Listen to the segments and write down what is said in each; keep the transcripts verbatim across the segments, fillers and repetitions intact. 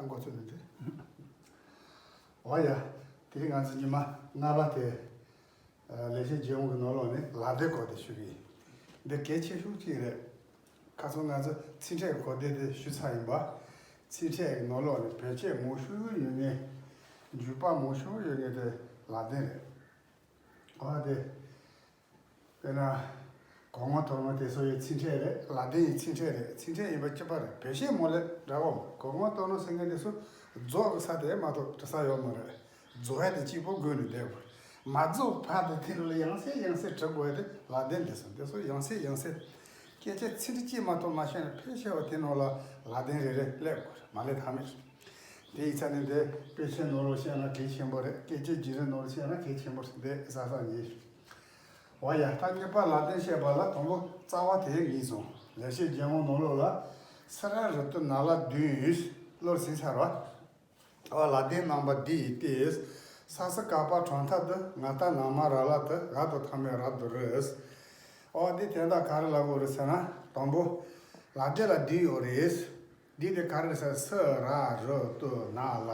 འགོ་ཚུགས་ནས་འདི། འོ་ཡ། དེ་རིང་ང་ཚོ་ཉི་མ་ལྔ་པ་དེ། ལེགས་བཤད་ལྗོན་དབང་གི་ནང་ལོགས་ནས་ལ་དེབ་སྐོར་དེ་ཞུ་གི་ཡིན། འདི་གལ་ཆེ་ཤོས་གཅིག་རེད། ཁ་སང་ང་ཚོ་ཚིག་ཕྲད་གོ་བདེ་དེ་ཞུ་ཚར་ཡིན་པ། ཚིག་ཕྲད་ཀྱི་ནང་ལོགས་ནས་བེད་སྤྱོད་མང་ཤོས་ཡོད་ངེས། འཇུག་པ་མང་ཤོས་ཡོད་ངེས་དེ་ལ་དེབ་རེད། འོ་དེ། དཔེར་ན། གོ་ངོ་དོ་ངོ་དེ་ཚོ་ཡི་ཚིག་ཕྲད་རེད། ལ་དེབ་ཡི་ཚིག་ཕྲད་རེད། ཚིག་ཕྲད་ཡིན་པ་གཅིག་པ་རེད། བེད་སྤྱོད་མང་ལེ་འདྲ་བོ། གོ་ངོ་དོ་ངོ་ཟེར་མཁན་དེ་ཚོ་རྫོགས་ཀྱི་ས་དེ་མ་གཏོགས་འབྲི་ས་ཡོད་མ་རེད། རྫོགས་ཡ་དེ་གཅིག་པོ་དགོས་ནས་བསྡད་དགོས། མ་རྫོགས་བར་དུ་དེ་ལ་ཡང་སེ་ཡང་སེ་འབྲི་དགོས་ཡ་དེ་ལ་དེབ་འདི་ཚོ་འདི་ཚོ་ཡང་སེ་ཡང་སེ། སྐད་ཆ་ཚིག་འབྲུ་གཅིག་མ་གཏོགས་མ་བཤད་ན་ཕལ་ཆེ་བ་དེ་ནང་ལ་ལ་དེབ་རེ་རེ་སླེབས་དགོས་རེད། མ་སླེབས་ཐབས་མེད་རེད། དེ་ཡིན་ཙང་ནི་འདི་དཔེ་ཆའི་ནང་ལ་བཤད་ན་གལ་ཆེན་པོ་རེད། སྐད་ཆའི་བརྒྱུད་རིམ་ནང་ལ་བཤད་ན་གལ་ཆེན་པོ་རེད། འདི་ས་ས་ཉིད། འོ་ཡ། ད་གཉིས་པ་ལ་དེབ་བཤད་པ་ལ་དང་པོ་རྩ་བ་དེ་ངེས་སོང་། ལེགས་བཤད་ལྗོན་དབང་ནང་ལོགས་ལ་སི་ར་རུ་ཏུ་ན་ལ་བདུན་བློར་ཟིན་ཚར་བ། འོ་ལ་དེབ་རྣམ་པ་འདི་ཡི་སྟེ། ས་ས་ཀ་པ་གྲངས་ཐ་དུ་ང་ཏ་ན་མ་ར་ལ་དུ་ག་དུ་ཐ་མའི་ར་དུ་རུ། འོ་འདི་དོན་དག་ག་རེ་ལབ་དགོས་རེད་ཟེར་ན། དང་པོ་ལ་དེབ་ལ་བདུན་ཡོད་རེད། འདི་དེ་ག་རེ་ཟེར། སི་ར་རུ་ཏུ་ན་ལ།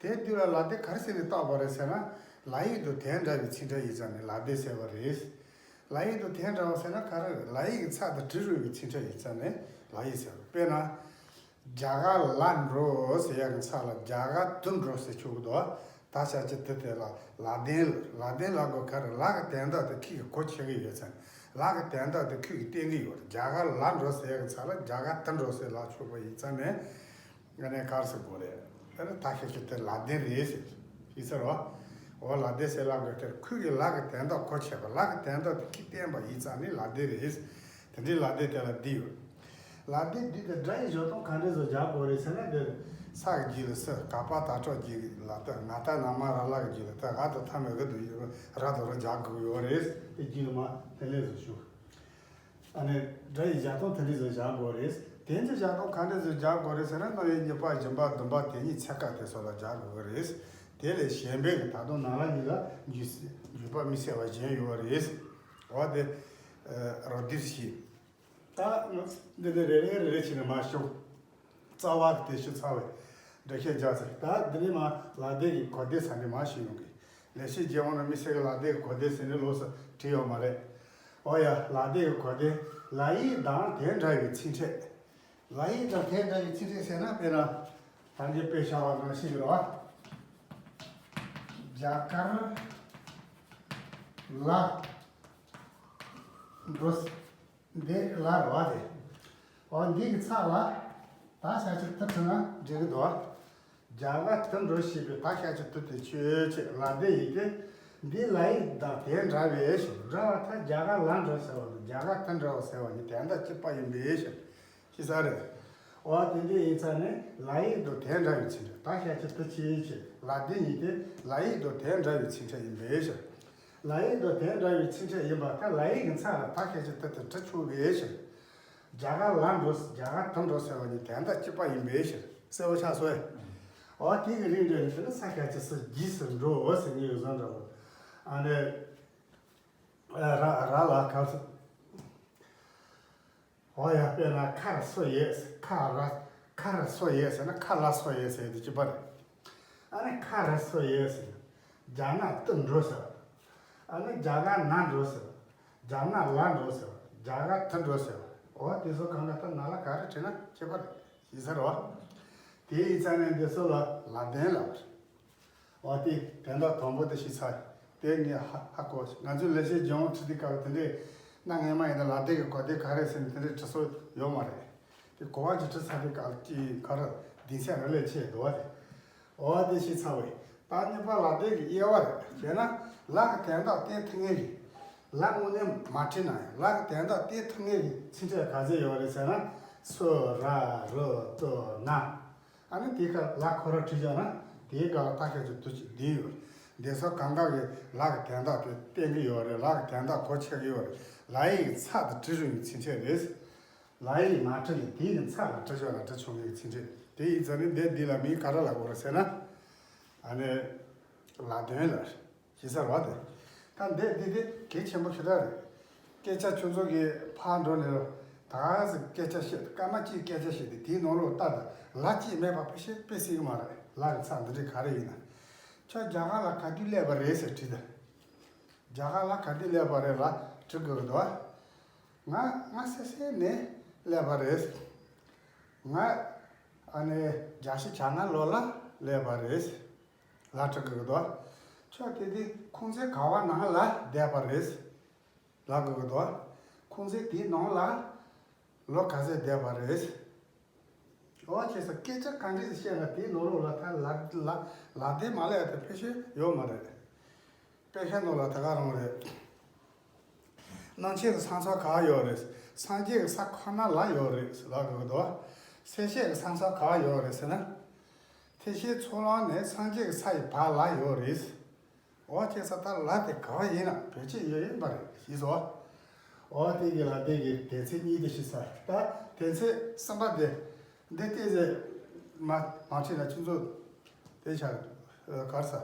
དེ་དུས་ལ་ལ་དེབ་ག་རེ་ཟེར་ནས་བཏགས་པ་རེད་ཟེར་ན། ལ་ཡིག་དང་དོན་འདྲ་བའི་ཚིག་ཕྲད་ཡིན་ཙང་ནས་ལ་དེབ་ཟེར་བ་རེད། ལ་ཡིག་དང་དོན་འདྲ་བ་ཟེར་ན་ག་རེ་རེད། ལ་ཡིག་གི་ཚབ་ཏུ་བྲིས་རུང་བའི་ཚིག་ཕྲད་ཡིན་ཙང་ནས་ལ་ཡིག་ཟེར་བ། དཔེར་ན། རྒྱ་གར་ལ་འགྲོ་ཟེར་ཡག་གི་ཚབ་ལ་རྒྱ་གར་དུ་འགྲོ་ཟེར་ཆོག་གི་འདུག་ད་ཆ་ཅི་དེ་དེ་ལ་ལ་དོན། ལ་དོན་ལ་གོ་ག་རེ། ལ་གི་དོན་དག་དེ་ཁྱོད་ཀྱིས་གོ་ཆོད་ཀྱི་ཡོད་ཙང་། ལ་གི་དོན་དག་དེ་ཁྱོད་ཀྱིས་བསྟན་གྱི་ཡོད་རེད། རྒྱ་གར་ལ་འགྲོ་ཟེར་ཡག་གི་ཚབ་ལ་རྒྱ་གར་དུ་འགྲོ་ཟེར་ལབ་ཆོག་པ་ཡིན་ཙང་ནས། ཨ་ནི་ག་རེ་ཟེར་དགོས་རེད། ཨ་ནི་ད་ཁྱེད་ཀྱིས་དེ་ལ་དོན་རེད་ཟེར། ཤེས་ཚར་བ། འོ་ལ་དོན་ཟེར་ལབ་དགོས་དེར་ཁོས་ཀྱིས་ལ་གི་དོན་དག་གོ་ཆོད་པ། ལ་གི་དོན་དག་དེ་ཁྱོས་བསྟན་པ་ཡིན་ཙང་ནི་ལ་དོན་རེད། དེ་འདྲའི་ལ་དོན་དེ་ལ་འདི་ཡོད། ལ་དོན་འདི་དེ་སྒྲ་ཡི་སྦྱོར་སྟངས་ག་འདྲ་བཟོ་རྒྱག་དགོས་རེད་ཟེར་ན། དེར་ས་གི་རྗེས་ལ་སི། ཀ་པ་དར་ཀྱི་རྗེས་ལ་ཏི། ང་ཏ་ན་མ་ར་ལ་གི་རྗེས་ལ་ཏི། ག་དུ་ཐ་མའི་ག་དུ་ཡོད་ར་དུ་རུ་རྒྱག་དགོས་ཡོད་རེད། དེ་རྗེས་ལ་མ་དེ་ལས་བཟོ་ཞུ། ཨ་ནི་སྒྲ་ཡི་སྦྱར་སྟངས་དེ་འདྲ་བཟོ་རྒྱག་དགོས་རེད། དེ་འདྲ་སྦྱར་སྟངས་ག་འདྲ་བཟོ་རྒྱག་དགོས་རེད་ཟེར་ན། རྣམ་དབྱེ་གཉིས་པ། བཞི་པ། བདུན་པ། དེ་ཉིད་ཚེ་སྐབས་དེ་སོགས་ལ་རྒྱག་དགོས་རེད། དེ་ལས་གཞན་པའི་གི་ད་དུང་ནང་ལ་ཉིད་ལ་འཇུག་འཇུག་པ་དམིགས་བསལ་བ་གཞན་ཡོད་རེད། འོ་དེ་རོ་འདིར་ཞིག་ད་འདི་ནི་རེ་རེ་རེ་རེ་བྱས་ནས་མར་ཞུ། རྩ་བ་དེ་ཞུ་ཚར་བས་འགྲེལ་བཤད་རྒྱག་ཚར། ད་འདི་ནས་མར་ལ་དེབ་ཀྱི་གོ་དོན་ས་ནས་མར་ཞུ་ཡོང་གི། ལེགས་བཤད་ལྗོན་དབང་ནང་དམིགས་བསལ་གྱི་ལ་དེབ་ཀྱི་གོ་དོན་ཟེར་ནས་ལོགས་སུ་བྲིས་ཡོད་མ་རེད། འོ་ཡ། ལ་དེབ་ཀྱི་གོ་དོན། ལ་ཡིག་དང་དེ་འདྲ་བའི་ཚིག་ཕྲད། ལ་ཡིག་དང་དེ་འདྲ་བའི་ཚིག་ཕྲད་ཟེར་ན། དཔེར་ན། ད་འདི་དཔེ་བཞག་པ་ནང་བཞིན་རེད་བ། རྒྱ་གར་ལ་འགྲོ། འདི་ལ་རེད་བ། དེ། འོ་འདི་གི་ཚབ་ལ་ད་ཤ་ཆུ་ཏི་བྲིས་ན་འགྲིག་གི་འདུག་རྒྱ་གར་དུ་འགྲོ་ཞེས་པའི་ད་ཤ་ཆུ་ཏི་དེ་ཆོས་ཅན། ལ་དེབ་ཡིན་ཏེ། འདི་ལ་ཡིག་དང་དེ་འདྲ་བའི་ཞེས། འདྲ་བ་ད་རྒྱ་གར་ལ་འགྲོ་ཟེར་བ་དང་རྒྱ་གར་དུ་འགྲོ་ཟེར་བ་གཉིས་དོན་དག་གཅིག་པ་ཡིན་པའི་ཕྱིར། ཤེས་ས་རེད། འོ་དེ་འདྲ་ཡིན་ཙང་ནི་ལ་ཡིག་དང་དེ་འདྲ་བའི་ཚིག་ཕྲད། ད་ཤ་ཆུ་ཏི་ཆོས་ཅན། ལ་དེབ་ཡིན་ཏེ། ལ་ཡིག་དང་དེ་འདྲ་བའི་ཚིག་ཕྲད་ཡིན་པའི་ཕྱིར། ལ་ཡིག་དང་དེ་འདྲ་བའི་ཚིག་ཕྲད་ཡིན་པ་ད་ལ་ཡིག་གི་ཚབ་ལ་ད་ཤ་ཆུ་ཏི་དེ་བྲི་ཆོག་པའི་ཕྱིར། རྒྱ་གར་ལ་འགྲོ། རྒྱ་གར་དུ་འགྲོ་ཟེར་བ་གཉིས་དོན་དག་གཅིག་པ་ཡིན་པའི་ཕྱིར། གསལ་པོ་ཆགས་སོང་ངས། འོ་དེ་གི་རིགས་འགྲེ་ནས་དེ་ནི་ས་ཤ་ཆུ་སི་རྗེས་སུ་འགྲོ་ཟེར་ངེས་བཟོ་འདྲ་བོ། ཨ་ནི་ར་ར་ལ་ག་ཚོད། འོ་ཡ། དཔེར་ན་ཁ་ར་སོ་ཡེ། ཁ་ར། ཁ་ར་སོ་ཡེ་ཟེར་ན་ཁ་ལ་སོ་ཡེ་ཟེར་དེ་གཅིག་པ་རེད། ཨ་ནི་ཁ་ར་སོ་ཡེ་ཟེར་ན་རྒྱ་ནག་ཏུ་འགྲོ་ཟེར། ཨ་ནི་རྒྱ་གར་ན་འགྲོ་ཟེར། རྒྱ་ནག་ལ་འགྲོ་ཟེར། རྒྱ་གར་དུ་འགྲོ་ཟེར། འོ་དེ་ཚོ་གང་ག་ད་ན་ལ་ག་རེ་བྲིས་ན་ཁྱད་པར་ཡིན་ས་རེད་བ། དེ་ཡིན་ཙང་ནས་འདི་ཚོ་ལ་ལ་དོན་ལབ་པ་རེད། འོ་དེ་དོན་དག་དང་པོ་དེ་ཤེས་ཚར། དེ་ངས་ཧ་ཧ་གོ། ང་ཚོའི་ལེགས་བཤད་ལྗོན་དབང་ཁྲིད་དུས་སྐབས་དེ་འདྲས་གནང་ངེས་མ་ཡིན་ན། ལ་དོན་གྱི་གོ་དོན་ག་རེ་ཟེར་ནས་དེ་འདྲས་དྲི་སྲོལ་ཡོད་མ་རེད། དེ་གོ་བ་ཅིག་དྲི་ཚར་དུས་སྐབས་ཀྱི་ག་རེ་གདེང་ཚད་རེ་ལས་ཆེ་འདུག་བ་རེད། འོ་དེ་ཤེས་ཚར་བས། ད་གཉིས་པ་ལ་དོན་གྱི་དབྱེ་བ་རེད། བྱས་ན་ལ་གི་དོན་དག་བསྟན་ཐུབ་ངེས་ཀྱི། ལ་དངོས་གནས་མ་བྲིས་ན་ཡང་ལ་གི་དོན་དག་བསྟན་ཐུབ་ངེས་ཀྱི་ཚིག་ཕྲད་ག་ཚོད་ཡོད་རེད་ཟེར་ན། སུ་ར་རུ་ཏུ་ན། ཨ་ནི་དེའི་སྐབས་ལ་ཁོ་རང་བྲིས་བཞག་ན་དེའི་སྐབས་ལ་ད་ཤ་ཆུ་ཏི་ཆོས་འདི་ཡོད་རེད། འདི་ཚོ་གང་ག་གི་ལ་གི་དོན་དག་དེ་བསྟན་གྱི་ཡོད་རེད། ལ་གི་དོན་དག་གོ་ཆོད་ཀྱི་ཡོད་རེད། ལ་ཡིག་གི་ཚབ་ཏུ་བྲིས་རུང་བའི་ཚིག་ཕྲད་རེད། ལ་ཡིག་མ་བྲིས་ནས་དེའི་ཚབ་ལ་བྲིས་ཆོག་ན་བྲིས་ཆོག་ངེས་ཀྱི་ཚིག་ཕྲད། དེ་ཡིན་ཙང་ནི་འདི་འདི་ལ་མིང་ག་རེ་ལབ་དགོས་རེད་ཟེར་ན། ཨ་ནི་ལ་དོན་ལ། ཤེས་ས་རེད་བ། དེ་ད་འདི་འདི་དེ་གལ་ཆེན་པོ་ཞེ་དྲག་རེད། སྐད་ཆ་ཁྱོད་ཚོ་གིས་ཕར་འགྲོ་ནས་རོ། ད་ག་ཟེ་སྐད་ཆ་བཤད། སྐར་མ་གཅིག་སྐད་ཆ་བཤད་དེ་དེའི་ནང་ལོགས་ལྟ་དང་། ལ་གཅིག་མེད་པ་ཕལ་ཆེར་དཔེ་སྲིད་ཀྱི་མ་རེད། ལ་གི་ཚིག་འདི་འདྲ་ག་རེ་ཡིན་ན། ཁྱོད་རྒྱ་གར་ལ་ག་དུས་སླེབས་པ་རེད་ཟེར་དྲིས་དང་། རྒྱ་གར་ལ་ག་དུས་སླེབས་པ་རེད་ལ་དྲི་དགོས་ཀྱི་འདུག། ང་ང་སེ་སེ་ནས་སླེབས་པ་རེད། ང་ཨ་ནི་བརྒྱད་ཅུ་གྱ་ལྔ་ལོ་ལ་སླེབས་པ་རེད། ལ་དྲི་དགོས་ཀྱི་འདུག། ཁྱོད་དེ་དུས་ཁུང་ཙེ་ག་བ་ནང་ལ་བསྡད་པ་རེད། ལ་དགོས་ཀྱི་འདུག། ཁུང་ཙེ་དེའི་ནང་ལ་ལོ་ག་ཚོད་བསྡད་པ་རེད། འོ་བྱས་ཙང་སྐད་ཆ་ག་འདྲ་ཞིག་བཤད་ན་དེའི་ནང་ལོགས་ལ་ད་ལ་ལ་ལ་དེ་མ་སླེབས་དེ་ཕལ་ཆེར་ཡོད་མ་རེད། དཔེ་ཆའི་ནང་ལ་དེ་ག་རང་རེད། སྣང་མཆེད་ཀྱི་ས་མཚམས་ག་བ་ཡོད་རེད། སངས་རྒྱས་ཀྱི་ས་ཁོ་ན་ལ་ཡོད་རེད་ལ་དགོས་ཀྱི་འདུག། སེམས་ཤེས་ཀྱི་ས་མཚམས་ག་བ་ཡོད་རེད་ཟེར་ན། ཐེག་ཆེན་ཚོགས་ལམ་ནས་སངས་རྒྱས་ཀྱི་ས་ཡི་བར་ལ་ཡོད་རེད། འོ་བྱས་ཙང་ད་ལ་དེ་ག་བ་ཡིན་ན་བེད་སྤྱོད་ཡོད་ཡིན་པ་རེད་ཤེས་སོང་། འོ་དེ་གི་ལ་དེ་གི་དོན་ཚན་གཉིས་དེ་ཤེས་ཚར། ད་དོན་ཚན་གསུམ་པ་དེ། འདི་ལྟས་ཟེར། མ་མ་བྱས་ན་ཁྱོད་ཚོ་དེ་བྱ། གར་ས།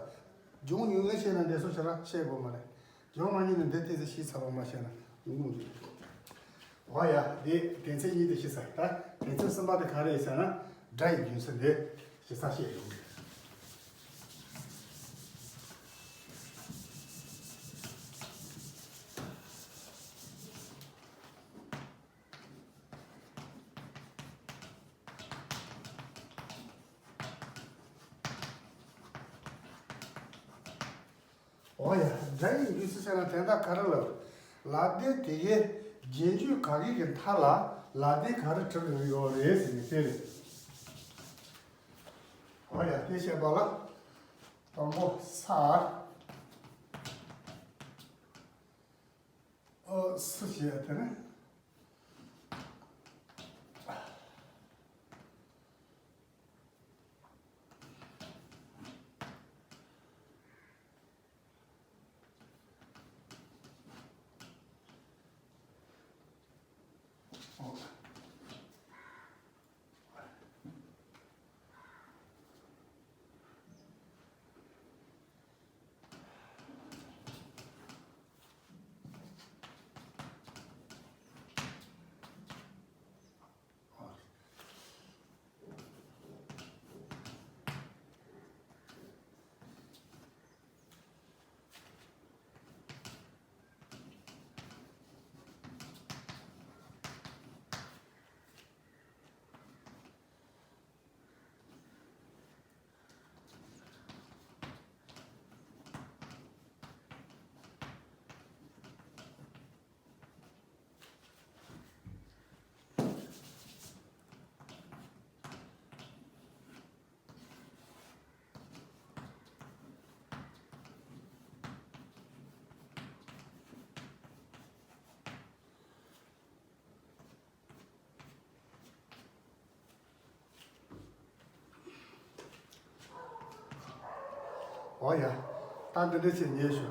སྦྱོང་ཉུང་ངེ་བྱས་ན་འདི་ཚོ་ཆ་ར་ཤེས་དགོས་མ་རེད། སྦྱོང་མ་ཉུང་ནས་འདི་ལྟས་ཟེར་ཤེས་ཚར་བ་མ་བྱས་ན་ངུ་ངུ་འདུག། འོ་ཡ། འདི་དོན་ཚན་གཉིས་དེ་ཤེས་ཚར། ད་དོན་ཚན་གསུམ་པ་དེ་ག་རེ་ཡིན་ཟེར་ན། སྒྲ་ཡི་རྒྱུན་ཚད་འདི་ཞིབ་ཚགས་བཤད་ཡོང་གི། འོ་ཡ། སྒྲ་ཡི་རྒྱུན་ཚད་ཟེར་ན་དོན་དག་ག་རེ་ལབ། ལ་དོན་དེ་གའི་རྗེས་འཇུག་ག་གི་གི་མཐའ་ལ་ལ་དོན་ག་རེ་གྲུབ་ཀྱི་ཡོད་རེད་ཟེར་ནས་དེ་རེད། འོ་ཡ། དེ་བཤད་པ་ལ། དང་པོ་ས། ཨོ་སི་ཞེས་དེ་ནི། འོ་ཡ། ད་འདི་འདྲ་བྱས་ཉན་ཞུ།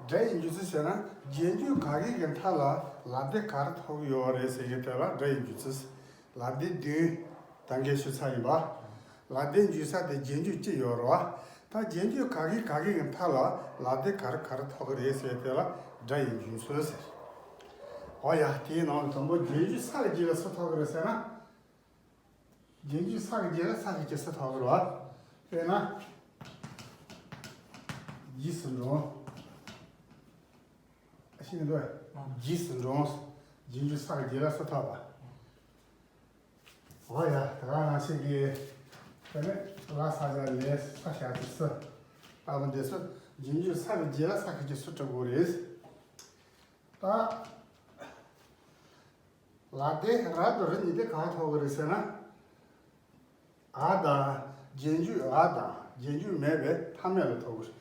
སྒྲ་ཡི་རྒྱུན་ཚད་ཟེར་ན་རྗེས་འཇུག་ག་གི་གི་མཐའ་ལ་ལ་དོན་ག་རེ་ཐོགས་ཀྱི་ཡོད་རེད་ཟེར་གྱི་དེ་ལ་སྒྲ་ཡི་རྒྱུན་ཚད། ལ་དོན་བདུན་ད་གིན་ཞུས་ཚར་ཡིན་པ། ལ་དོན་འཇུག་ས་དེ་རྗེས་འཇུག་གཅིག་ཡོད་རེད་བ། ད་རྗེས་འཇུག་ག་གི་ག་གི་གི་མཐའ་ལ་ལ་དོན་ག་རེ་ག་རེ་ཐོགས་ཀྱི་རེད་ཟེར་དེ་ལ་སྒྲ་ཡི་རྒྱུན་ཚད་ཟེར། འོ་ཡ། དེའི་ནང་ལ་དང་པོ་རྗེས་འཇུག་ས་གི་རྗེས་ལ་སུ་ཐོགས་ཀྱི་རེད་ཟེར་ན། རྗེས་འཇུག་ས་གི་རྗེས་ལ་ས་གི་རྗེས་སུ་ཐོགས་ཀྱི་རེད་བ། དཔེར་ན། རྗེས་སུ་འབྲང་། ཤེས་ཀྱི་འདུག་གས། རྗེས་སུ་འབྲང་། རྗེས་འཇུག་ས་གི་རྗེས་ལ་སུ་ཐོགས་པ། འོ་ཡ། ད་ག་ནང་བཞིན་གྱི། དེ་ནས་ལ་ས་བཞག་ལས་ས་བཞག་གི་སུ། ཨ་བ་འདི་སུ། རྗེས་འཇུག་ས་གི་རྗེས་ལ་ས་གི་རྗེས་སུ་འགྲོ་དགོས་རེད། ད། ལ་དེ་ར་དང་རི་གཉིས་དེ་གང་ཐོགས་ཀྱི་རེད་ཟེར་ན། འ་དང་། རྗེས་འཇུག་འ་དང་རྗེས་འཇུག་མེད་པའི་མཐའ་མེད་ལ་ཐོགས་ཀྱི་རེད།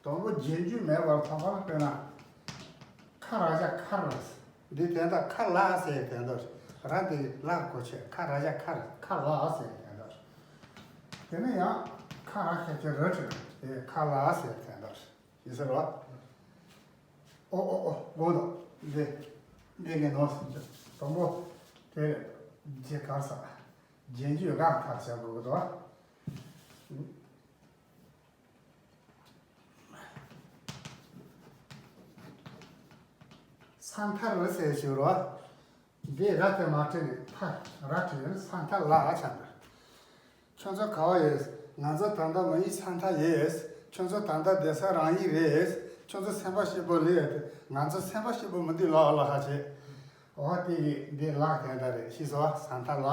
དང་པོ་རྗེས་འཇུག་མེད་པར་ཐོགས་པ་ལ་དཔེར་ན། ཁ་ར་བཞག་ཁར། འདི་དོན་དག་ཁ་ལ་ཟེར་དོན་དག་རེད། ར་འདི་ལ་གོ་ཆོད། ཁ་ར་བཞག་ཁར། ཁ་ལ་ཟེར་དོན་དག་རེད། དེ་ནས་ཡང་ཁ་ར་ཤ་ཆེ་ར་བྲིས། དེ་ཁ་ལ་ཟེར་དོན་དག་རེད། ཡིན་ཟེར་བ། ཨོ་ཨོ་ཨོ། དགོངས་དག། འདི་འདི་གི་ནང་དང་པོ་དེ་རྗེས་གར་ས། རྗེས་འཇུག་འ་གར་བྱ་དགོས་ཀྱི་འདུག། ས་མཐར་ཟེར་ཞུ་རོགས། འདི་ར་དེ་མ་བྲིས་ནས་ཕ་ར་བྲིས་ནས་ས་མཐའ་ལ་ཆགས་འདུག་ཁྱོད་ཚོ་ག་བ་ཡོད། ང་ཚོ་ད་ལྟ་མི་ཡི་ས་མཐའ་ཡོད། ཁྱོད་ཚོ་ད་ལྟ་བསྡད་ས་རང་ཡིག་རེད། ཁྱོད་ཚོ་སེམས་པ་སྐྱིད་པོ་ལས་ཡོད་དེ། ང་ཚོ་སེམས་པ་སྐྱིད་པོ་མི་འདུག་ལ་ལ་ཧ་ཆེ། འོ་དེ་ཡིན། འདི་ལག་དེ་འདྲ་རེད། ཤེས་སོང་། ས་མཐའ་ལ།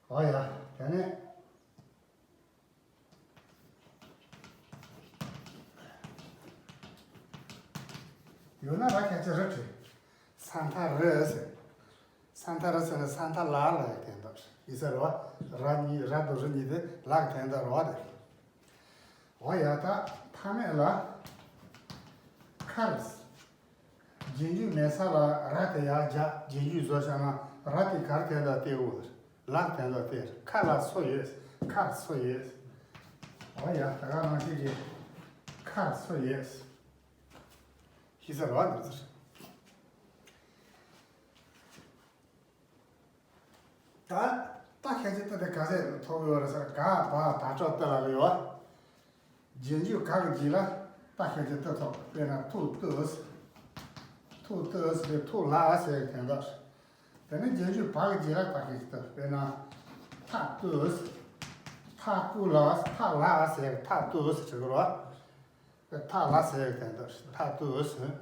འོ་ཡ། དེ་ནས། ཡོད་ན་ར་ཁྱད་ཆོས་རི་བྲིས། ས་མཐའ་རི་ཟེར། ས་མཐའ་རི་ཟེར་ན་ས་མཐའ་ལ་ལ་ཡི་དོན་དག་ཡིན་ས་རེད་བ། ར་གཉིས། ར་དང་རི་གཉིས་དེ་ལ་གི་དོན་དག་རེད་བ། དེ། འོ་ཡ། ད་མཐའ་མེད་ལ་ཁར། རྗེས་འཇུག་མེད་ས་ལ་ར་དེ་ཡར་རྒྱག་རྗེས་འཇུག་བཟོ་བྱ་ན་ར་དེ་གར་དོན་དག་སྟེར་འོ། ལ་གི་དོན་དག་སྟེར། ཁ་ལ་སོ་ཡོད། ཁར་སོ་ཡོད། འོ་ཡ། ད་ག་ནང་བཞིན་གྱི་ཁར་སོ་ཡོད། ཤེས་ས་རེད་བ། འདི་ཚོ། ད་ད་ཁྱད་ཆོས་ཏི་དེ་ག་ཚད་ཐོབ་ཡོད་རེད་ཟེར། ག་བ་ད་ཅོག་ཏི་ལ་ཡོད། རྗེས་འཇུག་ག་གི་རྗེས་ལ་ད་ཁྱད་ཆོས་ཏི་ཐོབ། དཔེར་ན་ཐུག་ཏུ། ཐུག་ཏུ་ཟེར། ཐུག་ལ་ཟེར་དེ་འདྲ། དེ་ནས་རྗེས་འཇུག་བ་གི་རྗེས་ལ་ད་ཁྱད་ཆོས་ཏི། དཔེར་ན་ཐག་ཏུ། ཐག་ཀུ་ལ། ཐག་ལ་ཟེར། ཐག་ཏུ་ཟེར་གི་རེད། ཐག་ལ་ཟེར་དེ་འདྲ། ཐག་ཏུ་ཟེར།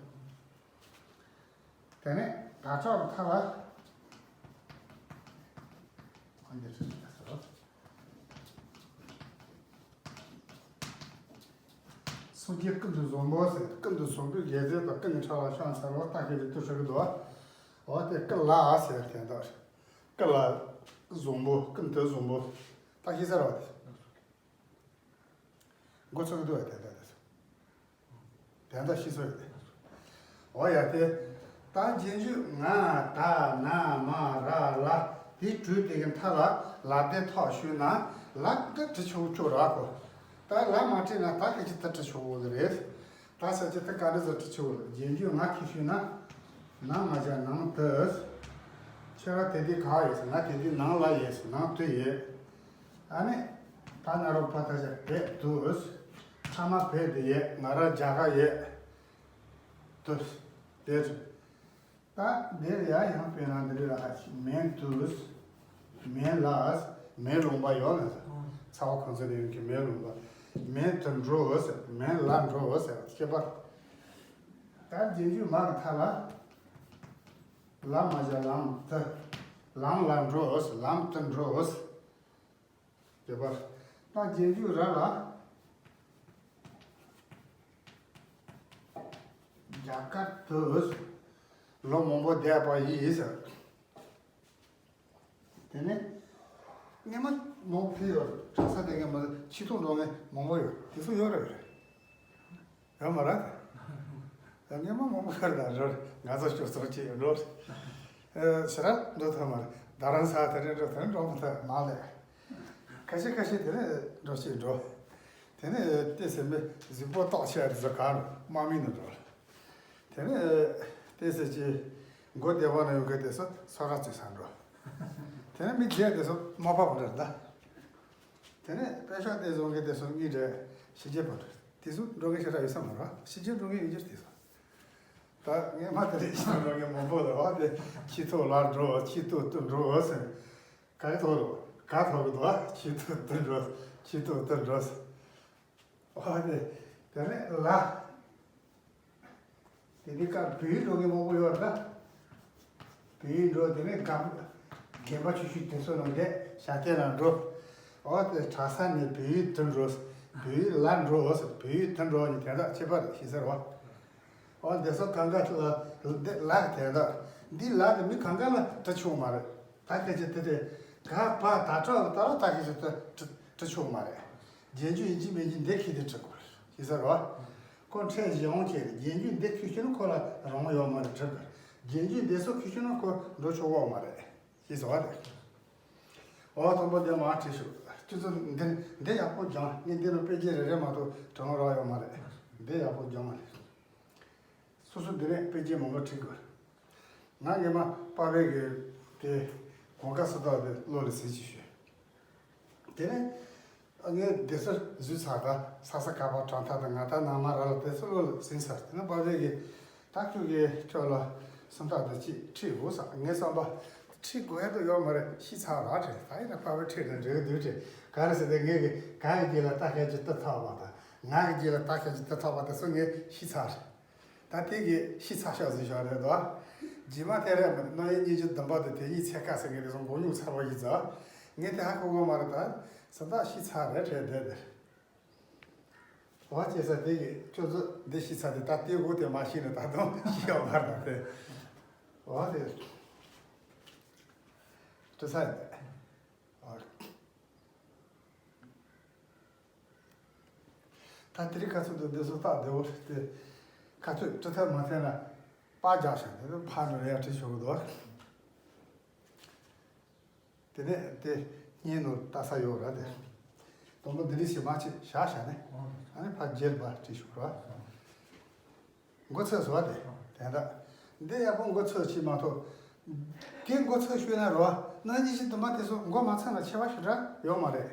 དེ་ནས་ད་ཅོག་ཐ་ལ། འོ་འདི་རེད་ཟེར། སངས་རྒྱས་ཀུན་ཏུ་བཟང་པོ་ཟེར། ཀུན་ཏུ་བཟང་པོའི་དགེ་རྩས་དང་ཀུན་ནས་ཕྲ་བ་ཤ་ཚ་བ་ད་གི་རེད་དུ་ཧྲི་གི་འདུག་འོ་དེ་ཀུན་ལ་ཟེར་དེ་འདྲ། ཀུན་ལ་བཟང་པོ། ཀུན་ཏུ་བཟང་པོ། ད་ཤེས་ས་རེད་བ། དེ་འགོ་ཚུགས་འདུག་བ། དེ་འདྲ་དེ། དེ་འདྲ་ཤེས་སོ་ཡོད་དེ། འོ་ཡ། དེ་ད་རྗེས་འཇུག་ང་ད་ན་མ་ར་ལ་དེ་བྲིས་དེ་གི་མཐའ་ལ་ལ་དེ་ཐོག་ཞུས་ན་ལ་གི་བྲི་ཆོག་ཆོག་ར་གོ། ད་ལ་མ་བྲིས་ན་ད་གི་ཅི་ད་བྲི་ཆོག་གི་རེད། ད་ས་ཅི་ད་ག་འདྲ་ཟེར་བྲི་ཆོག་གི་རེད། རྗེས་འཇུག་ང་གི་ཞུས་ན་ན་མ་བྱ་ནང་དུ། ཁྱེད་རང་དེ་དུས་ག་ཡོད་ཟེར། ང་དེ་དུས་ནང་ལ་ཡོད་ཟེར། ནང་དུ་ཡོད། ཨ་ནི་ད་ན་རོ་ཕ་ད་ཆ་བེད་དུ། ཐ་མ་བེད་དུ་ཡོད། ང་ར་རྒྱ་གར་ཡོད་དུ། དེ་རེད། ད་འདིར་ཡ་ཡང་དཔེར་ན་འདི་རེད་ལ། མེ་དུ། མེ་ལ། མེ་ལོང་པ་ཡོད་ལ། ཚ་བ་གང་ཚ་ལས་ཡོང་གི་མེ་ལོང་པ། མེ་དུ་འགྲོ་ཟེར། མེ་ལ་འགྲོ་ཟེར། ཁྱད་པར། ད་རྗེས་འཇུག་མ་གི་མཐའ་ལ་ལ་མ་བྱ་ལམ་དུ། ལམ་ལ་འགྲོ་ཟེར། ལམ་དུ་འགྲོ་ཟེར། ཁྱད་པར། ད་རྗེས་འཇུག་ར་ལ་རྒྱ་གར་དུ་ལོ་མང་པོ་བསྡད་པ་ཡིན་ཟེར། དེ་ནས་སྔས་མ་མང་པོ་ཕེབས་ཡོད། གྲྭ་ས་དེ་སྔས་མ་ཆེ་མཐོང་འགྲོ་མཁན་མང་པོ་ཡོད། དེ་ཚོ་ཡོད་རེད། ཡོད་མ་རེད། སྔས་མ་མང་པོ་ཁར་དང་རེད། ང་ཚོ་སྤྱོད་ཚོགས་ཅིག་འགྲོ། ཨེ་ཕྱི་ར་འགྲོ་ཐུབ་མ་རེད། རྡ་རམ་ས་དེ་རེད། འགྲོ་ཐུབ་འགྲོ་མི་ཐུབ་མ་ལས། ཁ་ཤས་ཁ་ཤས་དེ་ནས་འགྲོ་ཅིག་འགྲོ། དེ་ནས་ཏོག་ཙམ་མི་གཟུགས་པོ་ཏོག་ཆེ་བ་དེ་ཚོ་ག་རུ་དམག་མི་ནང་འགྲོ། དེ་ནས་ཏོག་ཙམ་ཅིག་མགོ་བདེ་བ་ན་ཡོང་མཁན་དེ་ཚོ་སོ་ར་བཙོས་ས་འགྲོ། དེ་ནས་མི་རྒྱས་དེ་ཚོ་དམག་པ་པོ་འདྲ་ད། དེ་ནས་པེ་ཤག་དེ་བཟོ་མཁན་དེ་ཚོ་གཉིས་འདྲ་ཕྱི་རྒྱལ་པོ་འདྲ། དེ་ཚོ་འགྲོ་མཁན་ཞེ་དྲག་ཡོད་ས་མ་རེད། ཕྱི་རྒྱལ་འགྲོ་མཁན་ཡོད་རྒྱུ་དེ་ཚོ། ད་ངས་མ་དེ་རིང་ཕྱི་ལ་འགྲོ་མཁན་མང་པོ་ལ་བ་དེ་ཆེ་མཐོང་ལ་འགྲོ། ཆེ་མཐོང་དུ་འགྲོ་ཟེར། ག་རེ་ཐོག་རུ་ག་ཐོག་གི་འདུག་ཆེ་མཐོང་དུ་འགྲོ། ཆེ་མཐོང་དུ་འགྲོ་ཟེར། བ་དེ་དེ་ནས་ལ། དེ་དུས་སྐབས་བོད་ཡིག་འགྲོ་མཁན་མང་པོ་ཡོད་རེད་ད། བོད་ཡིག་འགྲོ། དེ་ནས་རྒན་རྒན་པ་ཆུང་ཆུང་དེ་ཚོ་ནང་བསྡད། ཞྭ་སྟེང་ལ་འགྲོ། འོ་དེ་གྲྭ་ས་ནས་བོད་ཡིག་དུ་འགྲོ། བོད་ཡིག་ལ་འགྲོ། བོད་ཡིག་དུ་འགྲོ་ནི་དེ་དག་ཁྱད་པར་ཤེས་ཟེར་བ། འོ་འདི་ཚོ་གང་ག་ལ་འདི་ལ་དེ་དག་འདི་ལ་དེ་མི་གང་ག་ལ་འབྲི་ཆོག་མ་རེད། ད་སྐད་ཆ་དེ་དེ་ག་བ་ད་ཏྲ་ལ་ད་ལ་ད་སྐད་ཆ་དེ་འབྲི་འབྲི་ཆོག་མ་རེད། རྗེས་འཇུག་ཡིན་གཅིག་མིན་གཅིག་འདི་ཁྱེར་ཏེ་འབྲི་དགོས་རེད། ཤེས་ས་རེད་བ། ཁོ་ཕྲད་གཞན་དབང་བྱས་ཏེ་རྗེས་འཇུག་འདི་ཁྱེར་ཤེས་ན་ཁོ་ལ་རང་དབང་ཡོད་མ་རེད། འབྲི་དགོས། རྗེས་འཇུག་འདི་ཚོ་ཁྱེར་ཤེས་ན་ཁོ་འགྲོ་ཆོག་གི་མ་རེད། ཤེས་སོང་བ་རེད། འོ་དང་པོ་འདི་མར་བྲིས་ཤོག་ཁྱོད་ཚོ་འདི་འདི་ཡག་པོ་སྦྱང་། ངས་འདི་ནང་དཔེ་རྒྱན་རེ་རེ་མ་གཏོགས་དྲང་རག་ཡོད་མ་རེད། འདི་ཡག་པོ་སྦྱང་བ་རེད། སོ་སོ་འདི་ནས་དཔེ་རྒྱན་མང་པོ་བྲིས་དགོས། ང་སྔས་མ་པ་ཕའི་གི་དེ་གོང་དཀར་སུ་དག་དེ་བློ་ལ་ཟིན་ཅིག་ཞུས། དེ་ནས་ངས་སྡེ་སྲིད་བཟོས་ཚར། ད་ས་ས་ག་པ་གྲངས་ཐ་དང་ང་ད་ན་མ་ར་ལ་དེ་ཚོ་བློ་ལ་ཟིན་ཚར། དེ་ནས་པ་ཕའི་གི་ད་ཁྱོད་ཀྱི་ཁྱོད་ལ་ སུམ་རྟགས་འདི་གཅིག་ཁྲིད་དགོས་བསམ། ངའི་བསམ་པ་ཁྲིད་དགོས་ཡ་དུ་ཡོད་མ་རེད། ཤེས་ཚར་ར་ཁྲིད། ད་ཡིན་ན་ཕ་བའི་ཁྲིད་ན་འགྲིག་འདུག་ཁྲིད། ག་རེ་ཟེར་ཏེ་ངས་གི་ག་གི་རྗེས་ལ་ལྟ་ཁ་ཅིག་ལྟ་ཐག་པ་དང་། ང་གི་རྗེས་ལ་ལྟ་ཁ་ཅིག་ལྟ་ཐག་པ་དེ་ཚོ་ངས་ཤེས་ཚར་རེད། ད་དེ་གི་ཤེས་ཚར་ཤག་ཟེར་ཞོར་རེད་དོ། རྗེས་མ་དེ་རེད་མ་རེད། རྣམ་དབྱེ་གཉིས་བཞི་བདུན་པ་དེ་དེ་གཉིས་ཚད་ཁ་ཟེར་མཁན་དེ་ཚོ་མགོ་རྙོག་ཚ་བོ་ཡིན་ཙང་། ངས་དེ་ཧ་གོ་གོ་མ་རེད། ད་སུམ་རྟགས་ཤེས་ཚར་རེད་དྲན་བསྡད་དེ། འོ་བྱས་ས་དེ་གི་ཁྱོད་ཚོ་འདི་ཤེས་ཚར་དེ། ད་དེ་གོ་དེ་མ་ཤེས་ན་ད་དུང་ཤེས་ཡོད་མ་རེད་དེ། འོ་དེ་དྲི་ས་ཡིན། འོ། ད་དེ་རིང་ཁ་ཚོད་དུ་འདི་ཚོ་རྟགས་བདེ་བོ་རེད་དེ། ཁ་ཚོད་དྲི་ཐབས་མ་ཐེན་ན་པར་རྒྱག་ཤག་དེ་ནི་ཕར་འགྲོ་ཡ་བྲིས་ཆོག་གི་འདུག་དེ་ནས་དེ་སྙན་ནོར་ལྟ་ས་ཡོད་ར་དེ། དང་པོ་འདི་འདྲ་ཞིག་མ་ཆེ་བཞག་བཞག་ནས། ཨ་ནི་ཕར་རྒྱལ་བ་བྲིས་ཤོག་ར། མགོ་ཚོས་བཟོ་བ་དེ་དན་དག་འདི་ཡག་པོ་མགོ་ཚོས་ཅིག་མ་གཏོགས། དེ་མགོ་ཚོས་ཤོད་ན་རོ། རྣམ་དབྱེ་གཉིས་བཞི་བདུན་པ་དེ་ཚོ་མགོ་མ་ཚོས་ན་ཆེ་བ་ཞིག་ར་ཡོད་མ་རེད།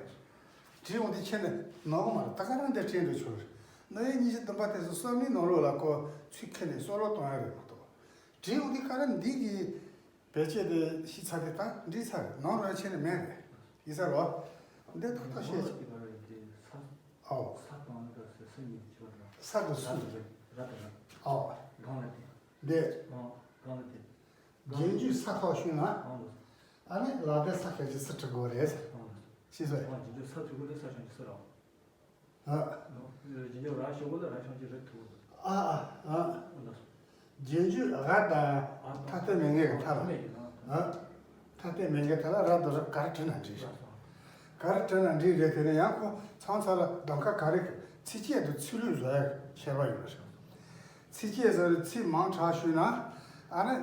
བྲིས་འོང་དེ་ཁྱེད་ནི་ནོར་གི་མ་རེད། ད་ག་རང་དེ་བྲིས་འགྲོ་ཆོག་རེད། རྣམ་དབྱེ་གཉིས་བཞི་བདུན་པ་དེ་ཚོ་སོ་མའི་ནང་ལོགས་ལ་ཁོ་ཚུར་ཁྱེར་ནས་སོ་ལོ་གཏོང་ཡ་རེད་མ་གཏོགས། བྲིས་འོང་དེ་ག་རང་འདི་གི་བེད་སྤྱད་དེ་ཤེས་ཚར་དེ་ད་འགྲིག་ཚར་རེད། ནོར་ར་ཆེ་ནི་མེད་རེད། ཡིན་ས་རོ། འདི་ཏག་ཏག་ཤེས་ཀྱི། ཨོ། ས་དང་ས་གཉིས་ཆོད་ར། ས་དང་སུ། ར་དང་ར། ཨོ། གང་ལ་དེ། འདི། གང་ལ་དེ། རྗེས་འཇུག་ས་ཐོག་ཤུལ་ན། ཨ་ནི་ལ་དེ་ས་ཁ་ཅིག་སུ་འབྲི་དགོས་རེད། ཤེས་སོང་། རྗེས་འཇུག་ས་ཚུགས་ལ་ས་ཤང་ཅིག་སུ་ར། ཨ། རྗེས་འཇུག་ར་ཞོག་གོ་ལ་ར་ཤང་ཅིག་རེད་ཐུག་ཨ་ཨ་ཨ། རྗེས་འཇུག་ར་དང་ཐ་དད་མེད་ངེས་ཀྱི་མཐའ་ལ། ཨ། ཐ་དད་མེད་ངེས་མཐའ་ལ་ར་དང་ར་ག་རེ་བྲིས་ན་འགྲིག་རེད། ག་རེ་བྲིས་ན་འགྲིག་རེད། དེ་ནས་ཡང་ཁོ་ཚང་ཚ་ལ་གདམ་ཁ་ག་རེ་ཚིགས་བཅད་དུ་ཚིག་ལྷུག་བཟོ་ཡ་ཁྱད་པར་ཡོད་རེད། ཚིགས་བཅད་བཟོ་རེད། ཚིག་མང་དྲགས་ཞུས་ན་ཨ་ནི་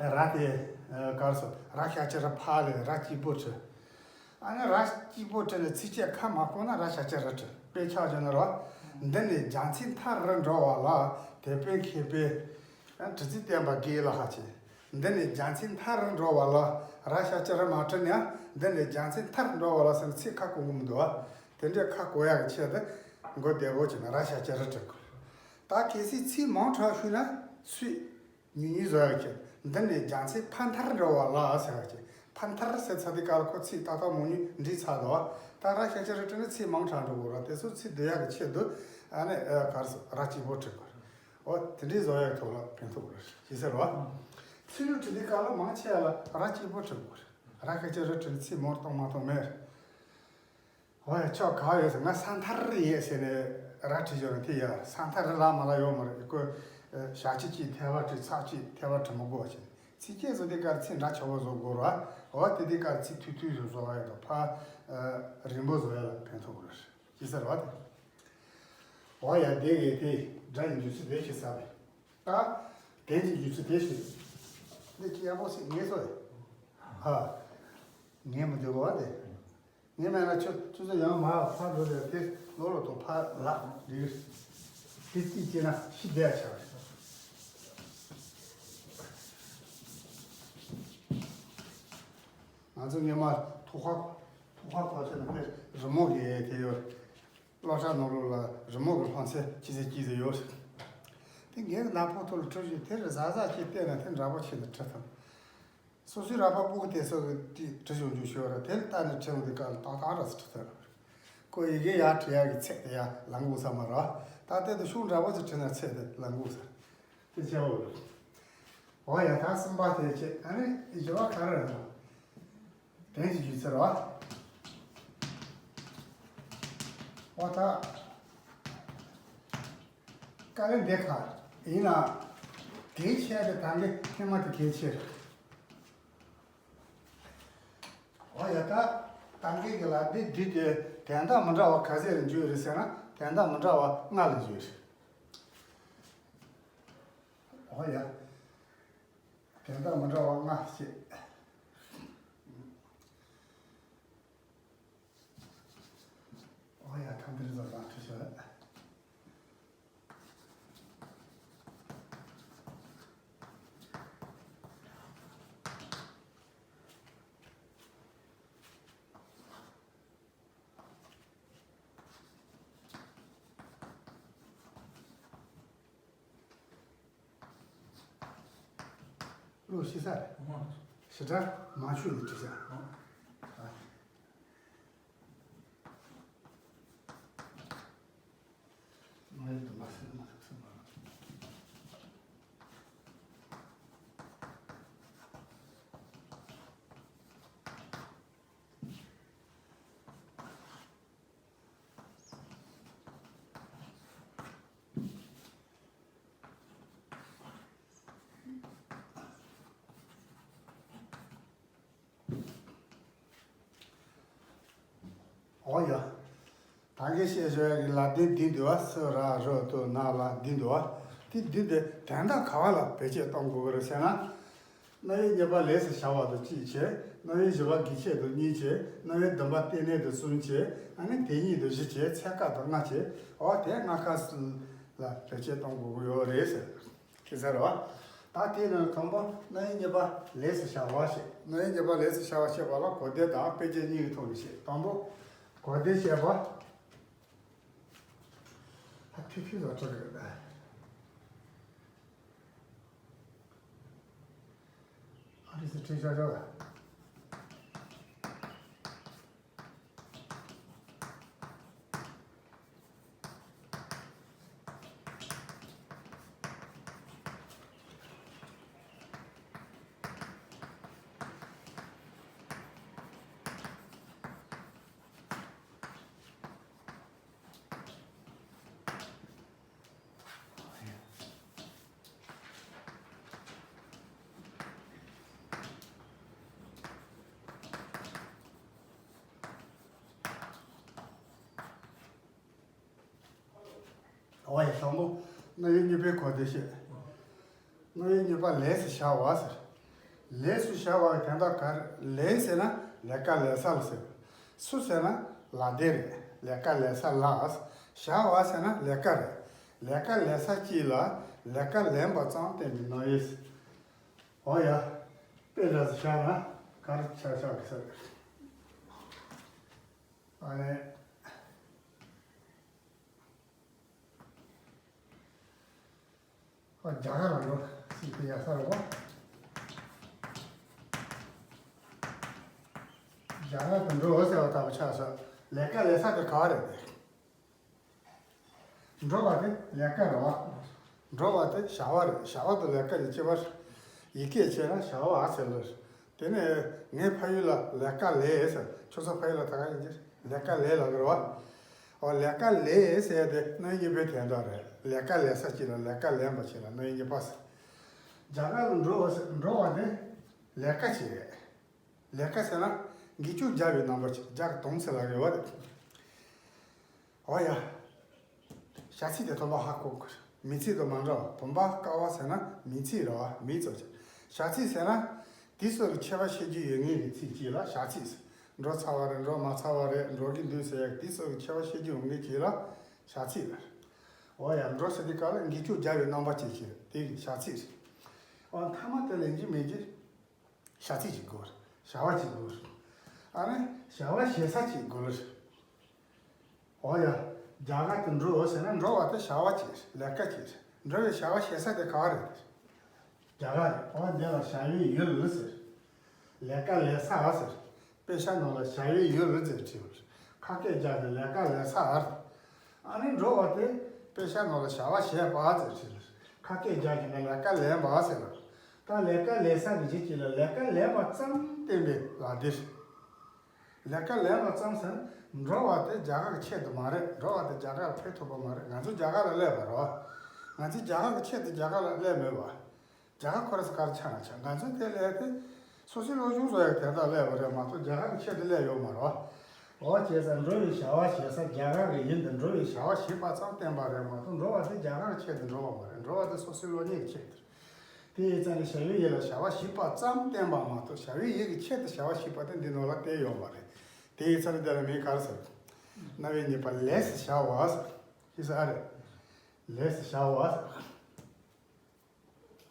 ར་དེ་ག་རེ་ཟེར། ར་ཤ་ཅི་ར་ཕ་ལས་ར་གཅིག་པོ་བྲིས། ཨ་ནི་ར་གཅིག་པོ་བྲིས་ནས་ཚིགས་བཅད་ཁ་མ་བསྐོར་ན་ར་ཤ་ཅི་ར་བྲིས། དཔེ་ཆ་བཞག་ན་ར། འདི་ནས་རྒྱལ་མཚན་མཐའ་རུ་འགྲོ་བ་ལ། དེད་དཔོན་མཁས་པས་དྲི་ཚིག་བསྟན་པ་དགེ་ལ་ཧ་ཅེ། འདི་ནས་རྒྱལ་མཚན་མཐའ་རུ་འགྲོ་བ་ལ། ར་ཤ་ཅི་ར་མ་བྲིས་ན་ཡང་འདི་ནས་རྒྱལ་མཚན་མཐར་འགྲོ་བ་ལ་ཟེར་ནས་ཚིག་ཁ་བསྐོར་གི་མི་འདུག་བ། དེ་འདྲའི་ཁ་བསྐོར་ཡག་གི་ཆེད་དུ་མགོ་བདེ་བོ་བྱས་ན་ར་ཤ་ཅི་ར་བྲིས་དགོས། ད་གལ་སྲིད་ཚིག་མང་དྲགས་ཞུས་ན་ཚིག་ཉུང་ཉུང་བཟོ་ཡག་ཆེད། འདི་ནས་རྒྱལ་མཚན་ཕ་མཐར་འགྲོ་བ་ལ་ཟེར་ཡག་ཆེད། ཕ་མཐར་ཟེར་ཚར་དུས་སྐབས་ལ་ཁོ་ཚིག་ཏག་ཏག་མང་ཉུང་འགྲིག་ཚར་འདུག་བ། ད་ར་ཤ་ཅི་ར་བྲིས་ན་ཚིག་མང་དྲགས་འགྲོ་གི་རེད། དེ་ཚོ་ཚིག་བསྡུ་ཡག་གི་ཆེད་དུ་ཨ་ནི་ཨ་ག་རེ་ཟེར། ར་གཅིག་པོ་བྲིས་དགོས་རེད། འོ་དེ་འདྲའི་བཟོ་ཡག་ཐོག་ལ་ཕན་ཐོགས་རེད་ཅེས་ཟེར་བ། ཚིག་ལྷུག་བྲིས་དུས་སྐབས་ལ་མང་ཆེ་བ་ལ་ར་གཅིག་པོ་བྲིས་དགོས་རེད། ར་ཤ་ཅི་ར་བྲིས་ན་ཚིག་མང་གཏོང་མ་གཏོང་མེད་རེད། འོ་ཡ། ཁྱོད་ག་ཡོད་ཟེར། ང་ས་མཐར་ཡོད་ཟེར་ནས་ར་བྲིས་ཡོད་རེད། དེ་ཡ་ས་མཐར་ར་ལ་མ་ལ་ཡོད་མ་རེད། ཁོ་ཞག་གཅིག་གཅིག་ཐལ་བ་བྲིས། ཚར་གཅིག་ཐལ་བ་བྲིས་མི་དགོས་པ་བྱས། ཚིགས་བཅད་བཟོ་དུས་སྐབས་ཚིག་འདྲ་ཆགས་པོ་བཟོ་དགོས་རེད་བ། འོ་དེ་དུས་སྐབས་ཚིག་ཐུང་ཐུང་བཟོ་བཟོ་བ་ཡོད་དོ། ཕ་རིང་པོ་བཟོ་ཡ་ལ་ཕན་ཐོགས་རེད་ཅེས་ཟེར་བ་དེ། འོ་ཡ། དེ་གས་དེ་སྒྲ་ཡི་འཇུག་ཚུལ་དེ་ཞིག་ཟ་བས། ད་དོན་གྱི་འཇུག་ཚུལ་དེ་ཞིག་འདི་ཅི་ཡག་པོ་ཞིག་ངེས་སོ། ཧ། ངེས་མི་འདུག་བ་དེ། ངེས་མེད་ན་ཁྱོད་ཁྱོད་ཚོ་ཡང་མ་ཕར་འགྲོ་དེ་དེ་ལོ་ལོ་དང་ཕར་ལ་འདི་དེ་ཅི་བྱེད་ན་ཤི་བསྡད་ཆགས་རེད། ང་ཚོ་སྔོན་མ་ཐོག་ཁ་ཐོག་ཁ་ཕར་ཕྱིན་ན་དཔེ་རི་མོ་གི་དེ་ཡོད། སློབ་གྲྭ་ནང་ལོགས་ལ་རི་མོ་གི་སློབ་ཚན་ཅི་ཟེར་ཅི་ཟེར་ཡོད། དེ་ངས་ནག་པོ་ཐོག་ལ་བྲིས་བཞིན་དེ་རུ་གཟའ་གཟའ་ཅིག་བལྟས་ན་དེ་འདྲ་པོ་ཆེ་ནས་བྲིས་ཐུབ། སོ་སོའི་ར་ཕ་སྤུ་གུ་དེ་ཚོ་གི་དེ་བྲིས་བྱུང་རྒྱུ་ཞིག་ཡོད་རེད། དེ་ལ་ལྟ་ནས་བྲིས་འོང་དུས་སྐབས་ལ་ཏག་ཏག་ར་ཟེར་བྲིས་ཐུབ། ཁོ་ཡི་གེ་ཡར་བྲིས་ཡག་གི་ཚད་དེ་ཡར་ལངས་དགོས་ས་མ་རེད། ད་ལྟའི་དུ་ཤུགས་འདྲ་པོ་ཅིག་བྲིས་ན་ཚད་དེ་ལངས་དགོས་ས་དེ་ཆེ་བོ་རེད། འོ་ཡ། ད་གསུམ་པ་དེ་བྱས། ཨ་ནི་བཞི་པ་ག་རེ་རེད། དོན་གྱི་འཇུག་ཚུལ་རེད་བ། འོ་ད་དཀའ་ལས་འདི་ཁག་ཡིན་ན་གལ་ཆེ་བ་དེ་ད་གིན་ཐེངས་མ་དེ་གལ་ཆེ་རེད། འོ་ཡ། ད་ད་གིན་གྱི་ལ་འདི་འདི་དེ་དོན་དག་མི་འདྲ་བ་ག་ཚད་ལ་འཇུག་རེད་ཟེར་ན་དོན་དག་མི་འདྲ་བ་ལྔ་ལ་འཇུག་རེད། འོ་ཡ། དོན་དག་མི་འདྲ་བ་ལྔ་བཤད། འོ་ཡ། ཐང་འདིར་བཟོ་དང་ཁྲི་ཤོད། བློ་ཤི་ས་རེད། ཞེ་དྲག་མང་ཤོས་ནས་བྲིས་ཤག་ང་ཡི་དུ་མ་སེམས་མ་ཐུག་སེམས་མ། ཨོ་ཡ། ད་གིན་བཤད་བཞག་ཡ་གི་ལ་དེབ་འདི་འདུག་བ། སུ་ར་རོ་ཏོ་ན་ལ་འདི་འདུག་བ། དེ་འདི་དེ་དོན་དག་ག་བ་ལ་བེད་སྤྱོད་གཏོང་དགོས་ཀྱི་རེད་ཟེར་ན། རྣམ་དབྱེ་གཉིས་པ་ལས་སུ་བྱ་བ་དང་གཅིག་བྱས། རྣམ་དབྱེ་བཞི་པ་གི་ཆེད་དུ་གཉིས་བྱས། རྣམ་དབྱེ་བདུན་པ་རྟེན་གནས་དང་གསུམ་བྱས། ཨ་ནི་དེ་ཉིད་དུ་བཞི་བྱས། ཚད་བཀག་དང་ལྔ་བྱས། འོ་དེ་ལྔ་ཀ་ལ་བེད་སྤྱོད་གཏོང་དགོས་ཀྱི་ཡོད་རེད་ཟེར། ཁྱེད་ཚར་བ། ད་དེ་ནས་དང་པོ་རྣམ་དབྱེ་གཉིས་པ་ལས་སུ་བྱ་བ་བཤད། རྣམ་དབྱེ་གཉིས་པ་ལས་སུ་བྱ་བ་བཤད་པ་ལ་གོ་བདེ་དང་དཔེ་ཆ་གཉིས་ཀྱི་ཐོག་ནས་བཤད། དང་པོ་གོ་བདེ་བཤད་པ། ད་ཐུག་ཐུག་ལ་སྤྲོད་དགོས། ཨ་རི་སི་ཁྲིད་ཆོག་ཆོག་ལ། ཨོ་ཡ། དང་པོ་རྣམ་དབྱེ་གཉིས་པའི་གོ་བདེ་བཤད། རྣམ་དབྱེ་གཉིས་པ་ལས་སུ་བྱ་བ་ཟེར། ལས་སུ་བྱ་བ་གི་དོན་དག་ག་རེ། ལས་ཟེར་ན་ལས་ཀ་ལས་ས་ལ་ཟེར། སུ་ཟེར་ན་ལ་དེ་རེད། ལས་ཀ་ལས་ས་ལ། བྱ་བ་ཟེར་ན་ལས་ཀ་རེད། ལས་ཀ་ལས་ས་གཅིག་ལ་ལས་ཀ་ལེན་པ་ཙམ་བསྟན་པའི་རྣམ་དབྱེ་ཟེར། ཨོ་ཡ། དཔེ་འདྲ་ཟེར་བྱ་ན་ག་རེ་ཆགས་ཆགས་ཀྱི་ས་རེད། ཨ་ནི། ཨ། རྒྱ་གར་ལ་འགྲོ་ཟེར་དེ་ཡ་ས་རེད་བ། རྒྱ་གར་དུ་འགྲོ་ཟེར་བ་ལྟ་བུ་ཆགས་སོང་། ལས་ཀ་ལས་ས་དེ་ག་བ་རེད་དེ། འགྲོ་བ་དེ་ལས་ཀ་རེད་བ། འགྲོ་བ་དེ་བྱ་བ་རེད། བྱ་བ་དང་ལས་ཀ་གཉིས་ཀྱི་བར། ཡི་གེ་བྱས་ན་བྱ་བ་ཟེར་ལ། དེ་ནས་ངའི་ཕ་ཡུལ་ལ་ལས་ཀ་ལས་ཟེར། ཁྱོད་ཚོ་ཕ་ཡུལ་ལ་ད་ག་ཡིན་གྱི་ལས་ཀ་ལས་ལབ་ཀྱི་རེད་བ། འོ་ལས་ཀ་ལས་ཟེར་དེ་རྣམ་དབྱེ་གཉིས་པའི་དོན་དག་རེད། ལས་ཀ་ལས་ས་གཅིག་ལ་ལས་ཀ་ལེན་པ་གཅིག་ལ་རྣམ་དབྱེ་གཉིས་པ་ཟེར། རྒྱ་གར་ལ་འགྲོ་བ་ཟེར། འགྲོ་བ་དེ་ལས་ཀ་གཅིག་རེད། ལས་ཀ་ཟེར་ན་འགུལ་སྐྱོད་རྒྱག་པའི་རྣམ་པ་གཅིག་རྒྱག་གཏོང་ཟེར་ལབ་ཀྱི་རེད་བ། འོ་ཡ། བྱ་ཚིག་དེ་དོན་དག་ཧ་གོ་དགོས། མིང་ཚིག་དང་མ་འདྲ་བ། བུམ་པ་ཀ་བ་ཟེར་ན་མིང་ཚིག་རེད་བ། མིང་ཙམ་ཅིག་བྱ་ཚིག་ཟེར་ན་དེ་སོགས་ཀྱི་ཁྱད་པར་ཤེས་རྒྱུ་ཡོད་ངེས་ཀྱི་ཚིག་གཅིག་ལ་བྱ་ཚིག་ཟེར། འགྲོ་ཚར་བ་རེད། འགྲོ་མ་ཚར་བ་རེད། འགྲོ་གི་འདུག་ཟེར་ཡག་དེ་སོགས་ཀྱི་ཁྱད་པར་ཤེས་རྒྱུ་ཡོད་ངེས་གཅིག་ལ་བྱ་ཚིག་ལབ། འོ་ཡ། འགྲོ་ཟེར་དུས་སྐབས་ལ་འགུལ་སྐྱོད་རྒྱག་པའི་རྣམ་པ་གཅིག་གཅིག་རེད། དེ་བྱ་ཚིག་རེད། འོ་མཐའ་མ་དེ་ལེན་རྒྱུ་མེད་རྒྱུ། བྱ་ཚིག་ཅིག་དགོས་རེད། བྱ་བ་ཅིག་དགོས་རེད། ཨ་ནི་བྱ་བ་བྱེད་ས་ཅིག་དགོས་རེད། འོ་ཡ། རྒྱ་གར་དུ་འགྲོ་ཟེར་ན་འགྲོ་བ་དེ་བྱ་བ་ཅིག་རེད། ལས་ཀ་ཅིག་རེད། འགྲོ་བའི་བྱ་བ་བྱེད་ས་དེ་ག་བ་རེད། རྒྱ་གར་རེད། འོ་འདི་ལ་བྱ་བའི་ཡུལ་ཟེར། ལས་ཀ་ལས་ས་ཟེར། དཔེ་ཆ་ནང་ལ་བྱ་བའི་ཡུལ་ཟེར་བྲིས་པ་རེད། ཁ་སྐད་རྒྱག་ནས་ལས་ཀ་ལས་ས་ཟེར། ཨ་ནི་འགྲོ་བ་དེ་དཔེ་ཆ་ནང་ལ་བྱ་བ་བྱེད་པ་ཟེར་བྲིས་པ་རེད། ཁ་སྐད་རྒྱག་ནས་ལས་ཀ་ལས་པ་ཟེར་བ། ད་ལས་ཀ་ལས་ས་གི་རྗེས་ཀྱི་ལ་ལས་ཀ་ལས་པ་ཙམ་བསྟན་པའི་ལ་དེ་རེད། ལས་ཀ་ལས་པ་ཙམ་ཟེར་ན་འགྲོ་བ་དེ་རྒྱ་གར་གྱི་ཆེད་དུ་མ་རེད། འགྲོ་བ་དེ་རྒྱ་གར་ལ་ཕེབས་ཐུབ་པ་མ་རེད། ང་ཚོ་རྒྱ་གར་ལ་སླེབས་པ་རེད་བ། ང་ཚོས་རྒྱ་གར་གྱི་ཆེད་དུ་རྒྱ་གར་ལ་སླེབས་མེད་པ། རྒྱ་གར་ཁོ་རང་ཚོ་ག་རེ་ཆགས་ན་ཆགས། ང་ཚོས་དེ་སླེབས་དེ་སོ་སོའི་བློ་སྦྱོང་བཟོ་ཡག་དོན་དག་སླེབས་པ་རེད་མ་གཏོགས་རྒྱ་གར་གྱི་ཆེད་དུ་སླེབས་ཡོད་མ་རེད་བ། འོ་བྱས་ཙང་འགྲོ་བའི་བྱ་བ་བྱེད་ས་རྒྱ་གར་གྱི་ཡུལ་དུ་འགྲོ་བའི་བྱ་བ་བྱེད་པ་ཙམ་བསྟན་པ་རེད་མ་གཏོགས་འགྲོ་བ་དེ་རྒྱ་གར་གྱི་ཆེད་དུ་འགྲོ་བ་མ་རེད། འགྲོ་བ་དེ་སོ་སོའི་བློ་གཉེར་གྱི་ཆེད་དུ། དེ་ཡིན་ཙང་ནི་བྱ་བའི་ཡུལ་ལ་བྱ་བ་བྱེད་པ་ཙམ་བསྟན་པ་མ་གཏོགས་བྱ་བའི་ཡུལ་གྱི་ཆེད་དུ་བྱ་བ་བྱེད་པ་དེ་འདི་ནང་ལ་བསྟན་ཡོད་མ་རེད། དེ་ཡིན་ཙང་ནི་དེ་ལ་མིང་ག་རེ་ཟེར། རྣམ་དབྱེ་གཉིས་པ་ལས་སུ་བྱ་བ་ཟེར། ཤེས་ས་ཨ་རེད། ལས་སུ་བྱ་བ་ཟེར།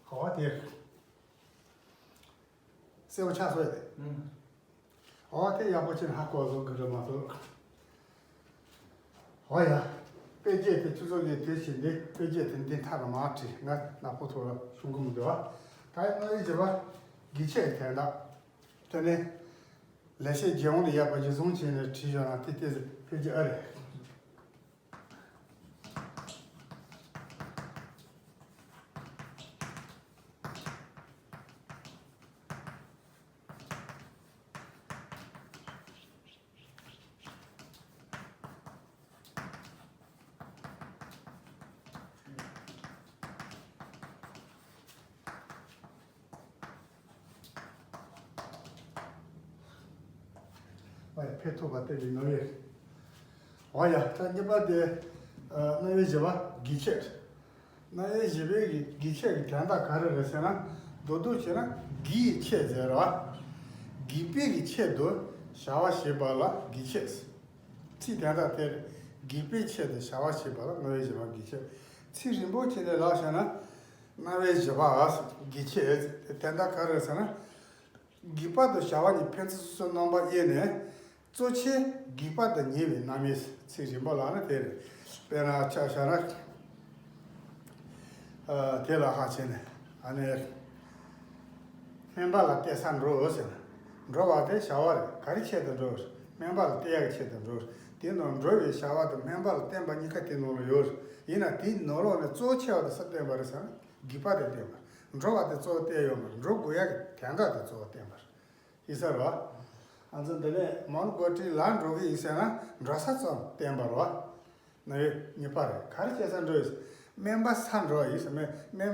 ཧོ་དེ། གསལ་པོ་ཆགས་སོང་ཡ་དེ། ཨུམ། ཨོ་དེ་ཡག་པོ་བྱས་ནས་ཧ་གོ་བཟོ་དགོས་རེད་མ་གཏོགས། ཨོ་ཡ། དཔེ་བརྒྱད་དེ་ཁྱོད་ཚོ་ལས་དེ་བྱས་ནས་དཔེ་བརྒྱད་དེ་འདི་མཐའ་རུ་མར་བྲིས། ང་ནག་པོ་ཐོག་ལ་ཤོང་གི་མི་འདུག་ཨ། ད་ཡིན་ན་རྣམ་དབྱེ་བཞི་པ་དགེ་ཆེ་དོན་དག་དེ་ནི་ལེགས་བཤད་ལྗོན་དབང་དུ་ཡོད་པ་ཞིག་བཟུང་བྱས་ནས་བྲིས་ཡོད་ན་དེ་ལྟས་སུ་ཕེབས་ཀྱི་ཨ་རེད། ཨ་ཡ་ཕེབས་ཐུབ་པ་བསྟན་པའི་རྣམ་དབྱེ། འོ་ཡ་ད་གཉིས་པ་དེ་རྣམ་དབྱེ་བཞི་པ་དགེ་ཆེ། རྣམ་དབྱེ་བཞི་པའི་གི་དགེ་ཆེ་གི་དོན་དག་ག་རེ་རེད་ཟེར་ན། མདོར་བསྡུས་བྱས་ན་དགེ་ཡི་ཆེད་ཟེར་བ། དགེ་བའི་གི་ཆེད་དུ་བྱ་བ་བྱེད་པ་ལ་དགེ་ཆེ། ཚིག་དོན་དག་དེ་རེད། དགེ་བའི་ཆེད་དུ་བྱ་བ་བྱེད་པ་ལ་རྣམ་དབྱེ་བཞི་པ་དགེ་ཆེ། ཚིག་རིང་པོ་བྱས་ནས་ལབ་བྱས་ན། རྣམ་དབྱེ་བཞི་པ་དགེ་ཆེ་དེ་དོན་དག་ག་རེ་རེད་ཟེར་ན། དགེ་བ་དང་བྱ་བ་གཉིས་ཕན་ཚུན་སོ་སོའི་རྣམ་པ་དབྱེ་ནས། གཙོ་ཆེ་དགེ་བ་དང་ཉེ་བའི་རྣམ་དབྱེ། ཚིག་རིང་པོ་ལབ་ན་དེ་རེད། དཔེར་ན་ཆ་བཞག་ན། ཨ་དེ་ལ་ཧ་བྱས་ནས་ཨ་ནི། སྨན་པ་ལ་བསྟེན་ས་འགྲོ་ཟེར་ན། འགྲོ་བ་དེ་བྱ་བ་རེད། ག་རེ་ཆེད་དུ་འགྲོ། སྨན་པ་ལ་བསྟེན་ཡག་ཆེད་དུ་འགྲོ། དེ་ནང་འགྲོ་བའི་བྱ་བ་དང་སྨན་པ་ལ་བསྟེན་པ་གཉིས་ཀ་དེ་ནང་ལ་ཡོད། ཡིན་ན་དེའི་ནང་ལོགས་ནས་གཙོ་ཆེ་བ་དེ་སུ་བསྟེན་པ་རེད་ཟེར་ན། དགེ་བ་དེ་བསྟེན་པ། འགྲོ་བ་དེ་གཙོ་བོ་བསྟེན་ཡོད་མ་རེད། འགྲོ་དགོས་ཡག་གི་དོན་དག་དེ་གཙོ་བོ་བསྟེན་པ་རེད། ཤེས་ས་རེད་བ། ང་ཚོ་འདི་ནས་མོན་གྷོ་ཊི་ལ་འགྲོ་གི་ཡིན་ཟེར་ན་འགྲོ་ས་ཙམ་བསྟེན་པ་རེད་བ། ནི་གཉིས་པ་རེད། ག་རེ་བྱེད་ས་འགྲོ་ཡིན། སྨན་པ་ས་འགྲོ་ཡིན་ཟེར། སྨན་སྨན་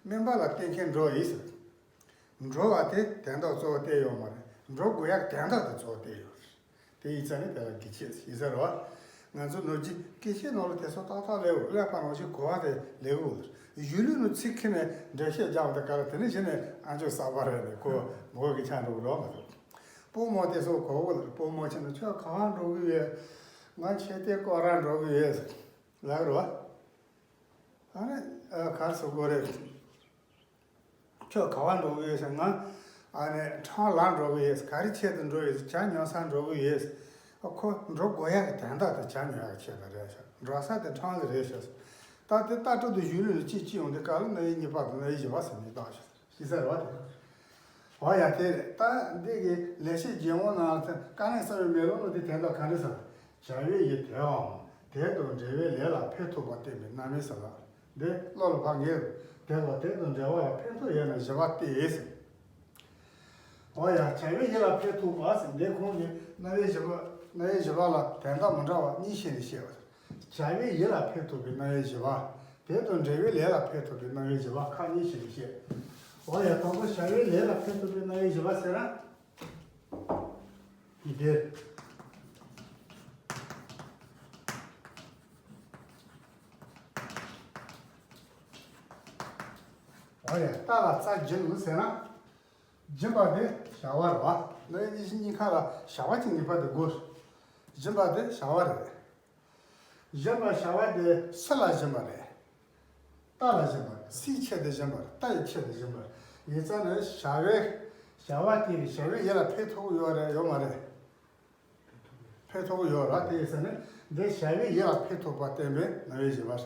སྨན་པ་ལ་བསྟེན་མཁན་འགྲོ་ཡིན་ཟེར། འགྲོ་བ་དེ་དོན་དག་གཙོ་བོ་བསྟེན་ཡོད་མ་རེད། འགྲོ་དགོས་ཡག་དོན་དག་དེ་གཙོ་བོ་བསྟེན་ཡོད་རེད། དེ་ཡིན་ཙང་ནི་དེ་ལ་དགེ་ཆེ་ཡིན་ས་རེད་བ། ང་ཚོ་ནོར་གྱི་སྐད་ཆའི་ནང་ལ་དེ་ཚོ་ཏག་ཏག་ལེགས་འོ། ཀླད་པ་ནང་བཞིན་གོ་བ་དེ་ལེགས་འོ། གཞུང་ལུགས་ནང་ཚིག་ཁྱེར་ནས་འགྲེལ་བཤད་རྒྱག་པ་དེ་ག་ལ་དེ་ནི་གཞི་ནས་ཨ་མཆོག་གསར་པ་རེད་ནས་ཁོ་མགོ་གི་ཆ་འགྲོ་གི་རོགས་མ་ཐུབ། སྤོ་མོ་དེ་ཚོ་གོ་གི་ལ། སྤོ་མོ་ཆེ་ན་ཁྱོད་ག་བ་འགྲོ་གི་ཡོད། ང་ཆེ་དེ་སྐོར་ར་འགྲོ་གི་ཡོད་ལབ་རོགས། ཨ་ནི་ཨ་གར་སོ་གོ་རེད། ཁྱོད་ག་བ་འགྲོ་གི་ཡོད་ཟེར། ང་ཨ་ནི་ཁྲང་ལ་འགྲོ་གི་ཡོད། ག་རེ་ཆེད་དུ་འགྲོ་ཡོད་ཟེར། ཇ་ཉོ་ས་འགྲོ་གི་ཡོད་ཟེར། ཨ་ཁོ་འགྲོ་དགོས་ཡག་གི་དོན་དག་དེ་ཇ་ཉོ་ཡག་ཆེད་དུ་རེད་ཤག། འགྲོ་ས་དེ་ཁྲང་ལ་རེད་ཤག། ད་དེ་ལྟ་གྲུབ་དེ་གཞུང་ལུགས་ལ་གཅིག་གཅིག་ཡོང་དུས་སྐབས་ལ་རྣམ་དབྱེ་གཉིས་པ་དང་རྣམ་དབྱེ་བཞི་པ་ཟེར་ནས་བཏགས་ཤག། ཤེས་ས་རེད་བ་དེ། འོ་ཡ་དེ་རེད། ད་འདི་གི་ལེགས་བཤད་ལྗོན་དབང་ནང་ལ་དཀའ་གནད་གསལ་བའི་མེ་ལོང་ལ་དེ་དོན་དག་ག་འདྲ་ཟེར། བྱ་བའི་ཡུལ་དེའམ་དེ་དང་འབྲེལ་བའི་ལས་ལ་ཕན་ཐོགས་པ་བསྟན་པའི་རྣམ་དབྱེ་ཟེར་ལ། འདི་བློ་ལ་ཕར་ངེས། དེ་དང་དེ་དང་འབྲེལ་བ་ལ་ཕན་ཐོགས་ཡོད་ན་བཞི་པ་སྟེ་ཟེར། འོ་ཡ་བྱ་བའི་ཡུལ་ལ་ཕན་ཐོགས་པ་ཟེར། འདི་གོང་གི་རྣམ་དབྱེ་བཞི་པ། རྣམ་དབྱེ་བཞི་པ་ལ་དོན་དག་མི་འདྲ་བ་གཉིས་བྱས་ནས་བཤད་པ་ཟེར། བྱ་བའི་ཡུལ་ལ་ཕན་ཐོགས་པའི་རྣམ་དབྱེ་བཞི་པ། དེ་དང་འབྲེལ་བའི་ལས་ལ་ཕན་ཐོགས་པའི་རྣམ་དབྱེ་བཞི་པ། ཁག་གཉིས་བྱས་ནས་བཤད། འོ་ཡ་དང་པོ་བྱ་བའི་ལས་ལ་ཕན་ཐོགས་པའི་རྣམ་དབྱེ་བཞི་པ་ཟེར་ན། འདིར། འོ་ཡ་རྟ་ལ་རྩྭ་སྦྱིན་ཟེར་ན། སྦྱིན་པ་དེ་བྱ་བ་རེད་བ། ལས་གཉིས་གཉིས་ཁ་ལ་བྱ་བ་གཅིག་གཉིས་པ་དེ་དགོས། སྦྱིན་པ་དེ་བྱ་བ་རེད། སྦྱིན་པ་བྱ་བ་དེ་སུ་ལ་སྦྱིན་པ་རེད། རྟ་ལ་སྦྱིན་པ་རེད། སུའི་ཆེད་དུ་སྦྱིན་པ་རེད། རྟ་ཡི་ཆེད་དུ་སྦྱིན་པ་རེད། ཡིན་ཙང་ནི་བྱ་བའི་བྱ་བ་དེ་བྱ་བའི་ཡུལ་ལ་ཕན་ཐོགས་ཡོད་རེད་ཡོད་མ་རེད། ཕན་ཐོགས་ཡོད་རེད། དེ་ཡིན་ཙང་ནི་འདི་བྱ་བའི་ཡུལ་ལ་ཕན་ཐོགས་པ་བསྟན་པའི་རྣམ་དབྱེ་བཞི་པ་རེད།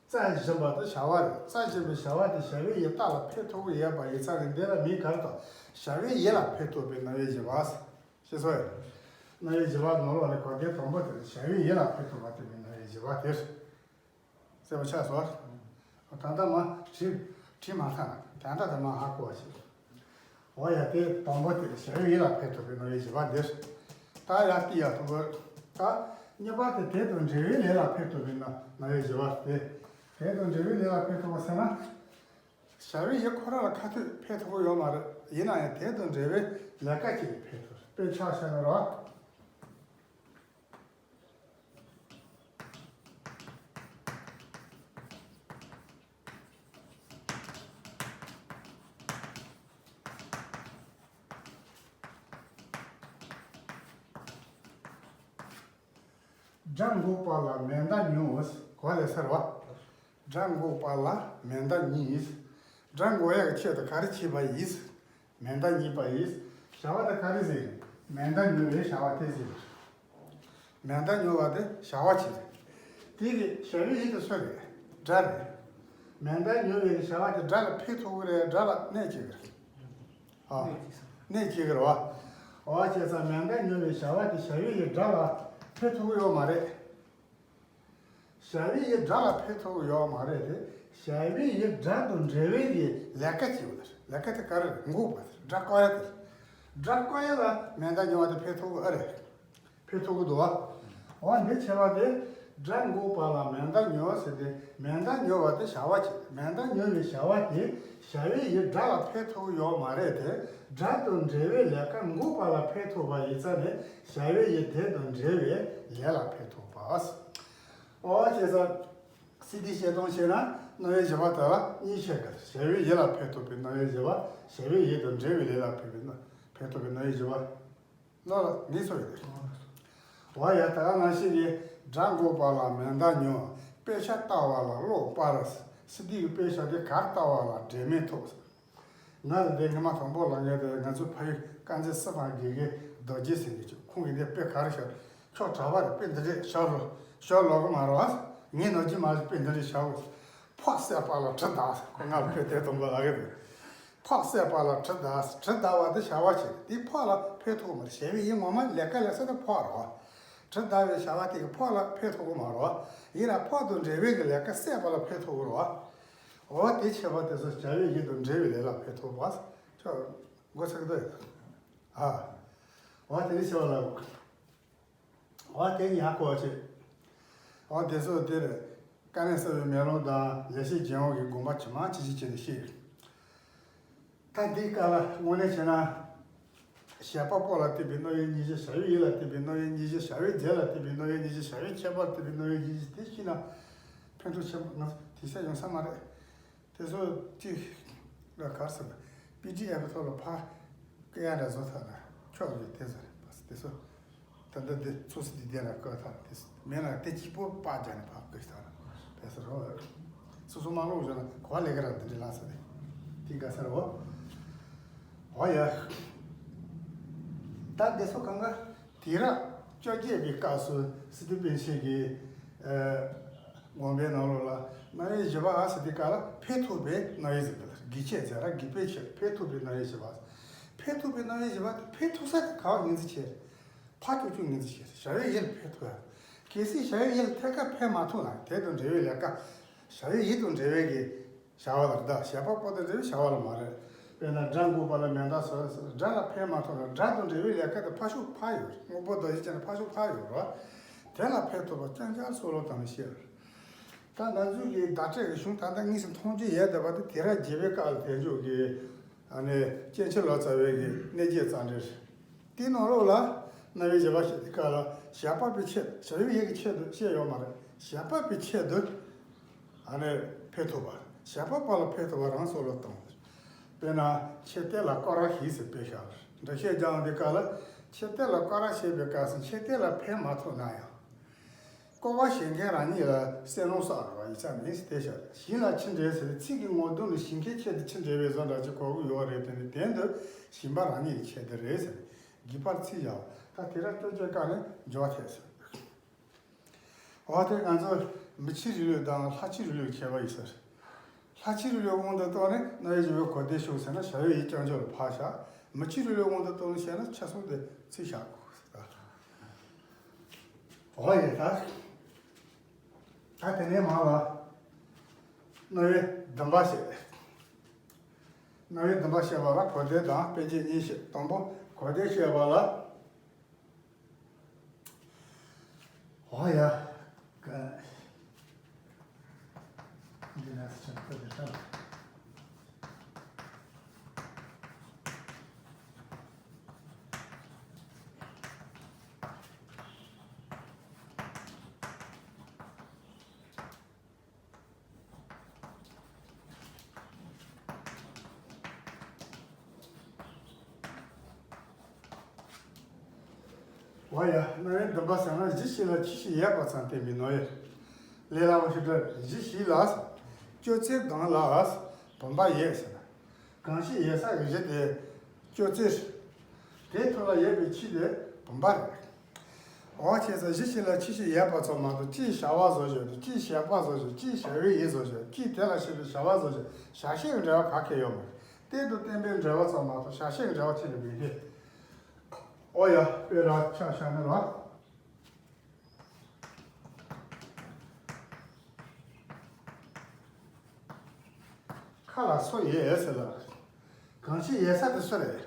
རྩྭ་སྦྱིན་པ་དེ་བྱ་བ་རེད། རྩྭ་སྦྱིན་པའི་བྱ་བ་དེ་བྱ་བའི་ཡུལ་རྟ་ལ་ཕན་ཐོགས་ཡོད་པ་ཡིན་ཙང་ནི་འདི་ལ་མིང་ག་རེ་བཏགས། བྱ་བའི་ཡུལ་ལ་ཕན་ཐོགས་པའི་རྣམ་དབྱེ་བཞི་པ། ཤེས་སོང་ངས། རྣམ་དབྱེ་བཞི་པ་ནང་ལོགས་ལ་གོ་བདེ་དང་པོ་དེ་བྱ་བའི་ཡུལ་ལ་ཕན་ཐོགས་པ་བསྟན་པའི་རྣམ་དབྱེ་བཞི་པ་དེ་རེད། གསལ་པོ་ཆགས་སོང་། ད་ལྟ་མ་བྲིས་བྲིས་མ་ཐག་ན་ད་ལྟ་དེ་མ་ཧ་གོ་བ་ཞིག། འོ་ཡ་དེ་དང་པོ་དེ་བྱ་བའི་ཡུལ་ལ་ཕན་ཐོགས་པའི་རྣམ་དབྱེ་བཞི་པ་འདིར། ད་ཡར་བལྟས་ཡ་ཐུབ་པོ། ད་གཉིས་པ་དེ་དེ་དང་འབྲེལ་བའི་ལས་ལ་ཕན་ཐོགས་པའི་རྣམ་རྣམ་དབྱེ་བཞི་པ་དེ། དེ་དང་འབྲེལ་བའི་ལས་ལ་ཕན་ཐོགས་པ་ཟེར་ན། བྱ་བའི་ཡུལ་ཁོ་རང་ལ་ཁ་ཐུག་ཕན་ཐོགས་ཡོད་མ་རེད། ཡིན་ན་ཡང་དེ་དང་འབྲེལ་བའི་ལས་ཀ་ཅིག་ལ་ཕན་ཐོགས་རེད། དཔེ་ཆ་བཞག་ན་རོགས། སྦྲང་འགོག་པ་ལ་མེ་མདའ་ཉོ། གོ་ལེ་ཟེར་བ། སྦྲང་འགོག་པ་ལ་མེ་མདའ་ཉོས། སྦྲང་འགོག་ཡག་གི་ཆེད་དུ་ག་རེ་བྱས་པ་ཡིན། མེ་མདའ་ཉོས་པ་ཡིན། བྱ་བ་དེ་ག་རེ་ཟེར། མེ་མདའ་ཉོ་བའི་བྱ་བ་དེ་ཟེར། མེ་མདའ་ཉོ་བ་དེ་བྱ་བ་ཅིག་རེད། དེ་གི་བྱ་བའི་ཡུལ་དེ་སུ་རེད། དགྲ་རེད། མེ་མདའ་ཉོ་བའི་བྱ་བ་དེ་དགྲ་ལ་ཕན་ཐོགས་ཀྱི་རེད། དགྲ་ལ་གནོད་བྱེད་ཀྱི་རེད། ཨ། གནོད་བྱེད་ཀྱི་རེད་བ། འོ་བྱས་ཙང་མེ་མདའ་ཉོ་བའི་བྱ་བ་དེ་བྱ་བའི་ཡུལ་དགྲ་ལ་ཕན་ཐོགས་ཀྱི་ཡོད་མ་རེད། བྱ་བའི་ཡུལ་དགྲ་ལ་ཕན་ཐོགས་ཀྱི་ཡོད་མ་རེད་དེ། བྱ་བའི་ཡུལ་དགྲ་དང་འབྲེལ་བའི་གི་ལས་ཀ་བྱེད་པ་དེ་རེད། ལས་ཀ་དེ་ག་རེ་རེད། འགོག་པ་དེ་རེད། དགྲ་བཀག་ཡ་དེ་རེད། དགྲ་བཀག་ཡ་ལ་མེ་མདའ་ཉོ་བ་དེ་ཕན་ཐོགས་ཀྱི་ཨ་རེད། ཕན་ཐོགས་ཀྱི་འདུག་བ། འོ་འདི་བྱས་པ་དེ། དགྲ་འགོག་པ་ལ་མེ་མདའ་ཉོ་ཟེར་ཏེ། མེ་མདའ་ཉོ་བ་དེ་བྱ་བ་བྱེད། མེ་མདའ་ཉོ་བའི་བྱ་བ་དེ་བྱ་བའི་ཡུལ་དགྲ་ལ་ཕན་ཐོགས་ཡོད་མ་རེད་དེ། དགྲ་དང་འབྲེལ་བའི་ལས་ཀ་འགོག་པ་ལ་ཕན་ཐོགས་པ་ཡིན་ཙང་ནས་བྱ་བའི་ཡུལ་དེ་དང་འབྲེལ་བའི་ལས་ལ་ཕན་ཐོགས་པ། འོ་བྱས་ཙང་། སྲིད་དེ་བཤད་སྟངས་བྱས་ན་རྣམ་དབྱེ་བཞི་པ་དག་ལ་གཉིས་ཕྱེ་གི། བྱ་བའི་ཡུལ་ལ་ཕན་ཐོགས་པའི་རྣམ་དབྱེ་བཞི་པ། བྱ་བའི་ཡུལ་དང་འབྲེལ་བའི་ལས་ལ་ཕན་པའི་རྣམ་ཕན་ཐོགས་པའི་རྣམ་དབྱེ་བཞི་པ། ནོར་ལ་ངེས་སོ་ཡོད་དེ། འོ་ཡ། ད་ག་ནང་བཞིན་གྱི་དགྲ་འགོག་པ་ལ་མེ་མདའ་ཉོ། དཔེ་ཆ་ལྟ་བ་ལ་གློག་སྤར། སྲིད་དེ་གི་དཔེ་ཆ་དེ་གར་ལྟ་བ་ལ་འབྲས་སྨན་ཐོབ། ང་ལ་དེ་སྔ་མ་དང་པོ་ལ་ངས་དེ་ང་ཚོའི་ཕ་ཡུལ་དཀར་མཛེས་སི་ཕ་དགེ་རྒན་རྡོ་རྗེ་ཟེར་མཁན་ཅིག་ཁོང་གིས་འདི་དཔེ་ག་རེ་བཤད། ཁྱོད་གྲྭ་པ་རེད། དཔེ་འདི་འདྲས་བཤད་རོགས། བཤད་ལོག་གི་མ་རེད་བ། ངས་ནོར་གྱི་མ་རེད། དཔེ་འདི་འདྲས་བཤད་དགོས། ཕག་བསད་པ་ལ་གྲི་བདའ། ཁོ་ང་ལ་དཔེ་དེ་དང་པོ་ལབ་ཀྱི་འདུག་ཕག་བསད་པ་ལ་གྲི་བདའ། གྲི་བདའ་བ་དེ་བྱ་བ་བྱེད། དེ་ཕག་ལ་ཕན་ཐོགས་མ་རེད། བྱ་བའི་ཡུལ་ངོ་མ་ལས་ཀ་ལས་ས་དེ་ཕག་རེད་བ། གྲི་བདའ་བའི་བྱ་བ་དེ་གི་ཕག་ལ་ཕན་ཐོགས་གི་མ་རེད་བ། ཡིན་ན་ཕག་དང་འབྲེལ་བའི་གི་ལས་ཀ་བསད་པ་ལ་ཕན་ཐོགས་གི་རེད་བ། འོ་དེ་བྱས་པ་དེ་ཚོ་བྱ་བའི་ཡུལ་དང་འབྲེལ་བའི་ལས་ལ་ཕན་ཐོགས་པ། ཁྱོད་མགོ་ཚོད་ཀྱི་འདུག་ཨ། འོ་དེ་ནི་བྱ་བ་ལ། འོ་དེ་ཡག་པོ་བྱེད། འོ་དེ་ཚོ་དེར་དཀའ་གནད་གསལ་བའི་མེ་ལོང་དང་ལེགས་བཤད་ལྗོན་དབང་གི་དགོངས་པ་ཇི་མང་ཇི་བཞིན་བྱས་ནས་བཤད། ད་འདི་སྐབས་ལ་དངོས་གནས་བྱས་ན། བྱེད་པ་པོ་ལ་བརྟེན་པའི་རྣམ་དབྱེ་གཉིས་བཞི། བྱ་བའི་ཡུལ་ལ་བརྟེན་པའི་རྣམ་དབྱེ་གཉིས་བཞི། བྱ་བའི་རྫས་ལ་བརྟེན་པའི་རྣམ་དབྱེ་གཉིས་བཞི། བྱ་བའི་ཁྱད་པར་ལ་བརྟེན་པའི་རྣམ་དབྱེ་གཉིས་བཞི། དེ་ཤེས་ན་ཕན་ཐོགས་ཆེན་པོ་ང་ཚོ་དེ་ཤེས་ཡོང་ས་མ་རེད། དེ་ཚོ་གཅིག་ལ་གར་སོང་ན་པི་ཌི་ཨེཕ་ཐོག་ལ་ཕར་སྐད་ཡ་འདྲ་བཟོ་ཐུབ་ན་ཆོག་གི། དེ་ཚོ་རེད་པ། དེ་ཚོ་ད་ལྟ་འདི་ཚོ་སི་ཌི་དེ་ལ་བཀོད་ཐུབ། དེ་མེད་ན་དེ་གཅིག་པོ་པར་རྒྱག་ནས་ཕར་བཀོད་ཐུབ་ན་དེ་ཚོ་རོ། སོ་སོ་མ་ཀློག་བཞག་ན་གོ་བ་ལས་ཀ་ར་འདི་འདྲ་ལ་ས་རེད། དེ་ག་ས་རེད་བ། འོ་ཡ། ད་འདི་ཚོ་གང་ག་དུས་རབས་བཅོ་བརྒྱད་པའི་སྐབས་སུ་སི་ཏུ་པཎ་ཆེན་གྱི་ཨ་དགོངས་པའི་ནང་ལོགས་ལ་རྣམ་དབྱེ་བཞི་པ་ཨ་ཟེར་དུས་སྐབས་ལ་ཕན་ཐོགས་པའི་རྣམ་དབྱེ་ཟེར་གི་ལ། གི་ཆད་ཟེར་ར་གི་ཕན་ཆད། ཕན་ཐོགས་པའི་རྣམ་དབྱེ་བཞི་པ། ཕན་ཐོགས་པའི་རྣམ་དབྱེ་བཞི་པ་དེ་ཕན་ཐོགས་ས་དེ་ག་བ་ངོས་འཛིན་བྱེད། ཕར་ཕྱོགས་ཕྱོགས་ངོས་འཛིན་བྱེད། བྱ་བའི་ཡུལ་ཕན་ཐོགས་ཡ། གལ་སྲིད་བྱ་བའི་ཡུལ་ཐད་ཀར་ཕན་མ་ཐོགས་ན་དེ་དང་འབྲེལ་བའི་ལས་ཀ། བྱ་བའི་ཡུལ་དང་འབྲེལ་བའི་གི་བྱ་བ་ལ་བདག་བྱེད་པ་པོ་དང་འབྲེལ་བའི་བྱ་བ་ལ་མ་རེད། དཔེར་ན་དགྲ་འགོག་པ་ལ་མེ་མདའ་གསོད་ཟེར། དགྲ་ལ་ཕན་མ་ཐོགས་ན་དགྲ་དང་འབྲེལ་བའི་ལས་ཀ་དེ་ཕར་ཕྱོགས་ཕར་ཡོད་རེད། དངོས་པོ་རྡོ་རྗེ་ཅན་ལ་ཕར་ཕྱོགས་ཕར་ཡོད་རེད། དེ་ལ་ཕན་ཐོགས་པ་རྐྱང་རྐྱང་སོ་ལོ་དང་ནི་བཤད་རེད། ད་ང་ཚོའི་གི་བརྡ་སྤྲོད་ཀྱི་གཞུང་ད་ལྟ་དངོས་སུ་མཐོང་རྒྱུ་ཡོད་བསྡད་པ་དེ་དུས་རབས་བརྒྱད་པའི་སྐབས་ལ་དལ་འབྱོར་གྱི་ཨ་ནི་སྐྱེས་ཆེན་ལོ་ཙཱ་བའི་གི་གནས་བརྒྱད་རྩ་འགྲེལ་རེད། དེའི་ནང་ལོགས་ལ་རྣམ་དབྱེ་བཞི་པ་བཤད་དུས་སྐབས་ལ་བྱེད་པ་པོའི་ཆེད་དུ། བྱ་བའི་ཡུལ་གྱི་ཆེད་དུ་བཤད་ཡོད་མ་རེད། བྱེད་པ་པོའི་ཆེད་དུ་ཨ་ནི་ཕན་ཐོགས་པ། བྱེད་པ་པོ་ལ་ཕན་ཐོགས་པ་རང་སོ་ལོ་བཏང་བ་རེད། དཔེར་ན་ཆད་གཏད་ལ་སྐོར་ར་ཞིག་ཟེར་དཔེ་བཞག་རེད། འགྲེལ་བཤད་རྒྱག་དུས་སྐབས་ལ་ཆད་གཏད་ལ་སྐོར་ར་བྱེད་པའི་སྐབས་སུ་ཆད་གཏད་ལ་ཕན་མ་ཐོགས་ན་ཡང་། སྐོར་བ་བྱེད་མཁན་རང་ཉིད་ལ་བསམ་བློ་བསགས་རོགས་ཡིན་ས་མིན་ཟེར་དེ་བཞག་རེད། ཞིང་ལ་ཆུ་འདྲེན་ཟེར་ཚིག་གི་ངོ་གདོང་ལ་ཞིང་ཁའི་ཆེད་དུ་ཆུ་འདྲེན་པའི་བཟོ་འདྲ་ཅིག་གོ་གི་ཡོད་རེད། དེ་ནི་དོན་དུ་ཞིང་པ་རང་ཉིད་ཀྱི་ཆེད་དུ་རེད་ཟེར་ནས་རྒྱུད་པར་ཚིག་བཞག་ད་དེ་ར་སྤྲོ་སྐྱོད་བཀག་ནས་འཇོག་ཐེབས་ཟེར། འོ་དེ་ང་ཚོ་མི་ཕྱི་རིགས་ལུགས་དང་ལྷ་ཕྱི་རིགས་ལུགས་ཁྱད་པར་ཡོད་ས་རེད། ལྷ་ཕྱི་རིགས་ལུགས་དབང་དུ་བཏང་ནས་རྣམ་དབྱེ་བཞི་པའི་གོ་བདེ་ཤོག་ཟེར་ན་བྱ་བའི་ཡུལ་རྐྱང་ཕྱོགས་ལ་ཕར་བཞག་མི་ཕྱི་རིགས་ལུགས་དབང་དུ་བཏང་ནས་བཤད་ན་ཆ་གསུམ་དེ་ཚིག་བཞག་དགོས་ཟེར། འོ་ཡ། ད་ད་དེ་ནས་མར་ལ་རྣམ་དབྱེ་བདུན་པ་བཤད། རྣམ་དབྱེ་བདུན་པ་བཤད་པ་ལ་གོ་བདེ་དང་དཔེ་བྱད་གཉིས་བཤད། དང་པོ་གོ་བདེ་བཤད་པ་ལ། འོ་ཡ། ཀ། འདི་ན་སི་ཆེན་པོ་དེ་ལྟར། འོ་ཡ། རྣམ་དབྱེ་བདུན་པ་ཟེར་ན་གཞི་ཞིག་ལ་ཆོས་ཤིག་ཡོད་པ་ཙམ་བསྟན་པའི་ནང་ཡོད། ལས་སླ་པོ་ཞིག་འདྲ། གཞི་ཞིག་ལ་སྤྱོད་ཚུལ་གང་ལ་བུམ་པ་ཡོད་ཟེར་ན། གང་ཞིག་ཡོད་ས་གི་གཞི་དེ་སྤྱོད་ཚུལ། དེའི་ཐོག་ལ་ཡོད་པའི་ཆོས་དེ་བུམ་པ་རེད། འོ་བྱས་ཙང་གཞི་གཅིག་ལ་ཆོས་ཅན་ཡོད་པ་ཙམ་མ་གཏོགས། གཅིག་བྱ་བ་བཟོ་བཞིན་དུ། གཅིག་བྱེད་པ་བཟོ་བཞིན། གཅིག་བྱ་བའི་ཡུལ་བཟོ་བཞིན། གཅིག་དེ་ལ་བྱེད་པའི་བྱ་བ་བཟོ་བཞིན། བྱ་བྱེད་ཀྱི་འབྲེལ་བ་ག་གེ་ཡོད་མ་རེད། གཏན་དུ་བརྟན་པའི་འབྲེལ་བ་ཙམ་མ་གཏོགས་བྱ་བྱེད་ཀྱི་འབྲེལ་བ་ཅི་ནས་མི་འཐད། འོ་ཡ། དཔེ་ར་ཆ་བཞག་ན་ར། ཁ་ལ་སོ་ཡོད་ཟེར་ལ། གང་ཞིག་ཡོད་ས་དེ་སུ་རེད།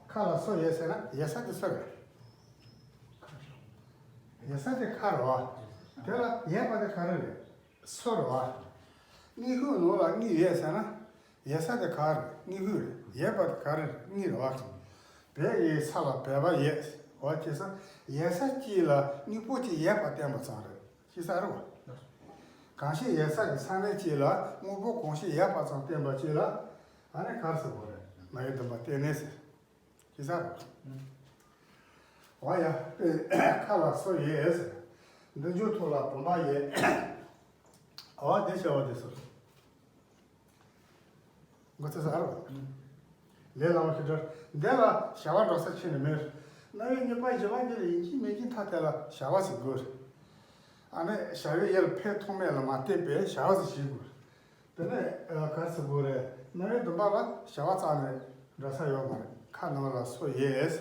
ཁ་ལ་སོ་ཡོད་ཟེར་ན་ཡོད་ས་དེ་སུ་རེད། ཡོད་ས་དེ་ཁ་རེད་བ། དེ་ལ་ཡོད་པ་དེ་ག་རེ་རེད། སོ་རེད་བ། དངོས་ཤུགས་ནང་ལ་དངོས་ཡོད་ཟེར་ན། ཡོད་ས་དེ་ག་རེད། དངོས་ཤུགས་རེད། ཡོད་པ་དེ་ག་རེ་རེད། དངོས་རེད་བ། བོད་ཡིག་ས་ལ་བོད་པ་ཡོད། འོ་བྱས་ཙང་ཡོད་ས་གཅིག་ལ་དངོས་པོ་གཅིག་ཡོད་པ་བསྟན་པ་ཙམ་རེད། ཅི་ཟེར་རོ། གང་ཞིག་ཡོད་ས་ཀྱི་ས་གནས་གཅིག་ལ་དངོས་པོ་གང་ཞིག་ཡོད་པ་ཙམ་བསྟན་པ་གཅིག་ལ། ཨ་ནི་ག་རེ་ཟེར་དགོས་རེད། རྣམ་དབྱེ་བདུན་པ་བསྟན་ནས་ཟེར། ཅི་ཟེར་རོ། འོ་ཡ། ཁ་ལ་སོ་ཡོད་ཟེར། འདི་འཇུག་ཐོག་ལ་བུམ་པ་ཡོད། འོ་དེ་བྱ་བ་དེ་སོ། མགོ་ཚོས་ཟ་རོ། ལས་སླ་བ་ཞིག་འདྲ། འདི་ལ་བྱ་བ་འགྲོ་ས་ཁྱོན་ནས་མེད། རྣམ་དབྱེ་གཉིས་པ་བཞི་པ་གཉིས་ལ་ཡིན་གཅིག་མིན་གཅིག་མཐའ་དེ་ལ་བྱ་བ་ཟེར་དགོས་རེད། ཨ་ནི་བྱ་བའི་ཡུལ་ཕན་ཐོགས་མེད་ལ་མ་ལྟོས་པའི་བྱ་བ་ཟེར་བྱེད་དགོས་རེད། དེ་ནས་ག་རེ་ཟེར་དགོས་རེད། རྣམ་དབྱེ་བདུན་པ་ལ་བྱ་བ་རྩ་ནས་འགྲོ་ས་ཡོད་མ་རེད། ཁ་ནང་ལ་སོ་ཡོད།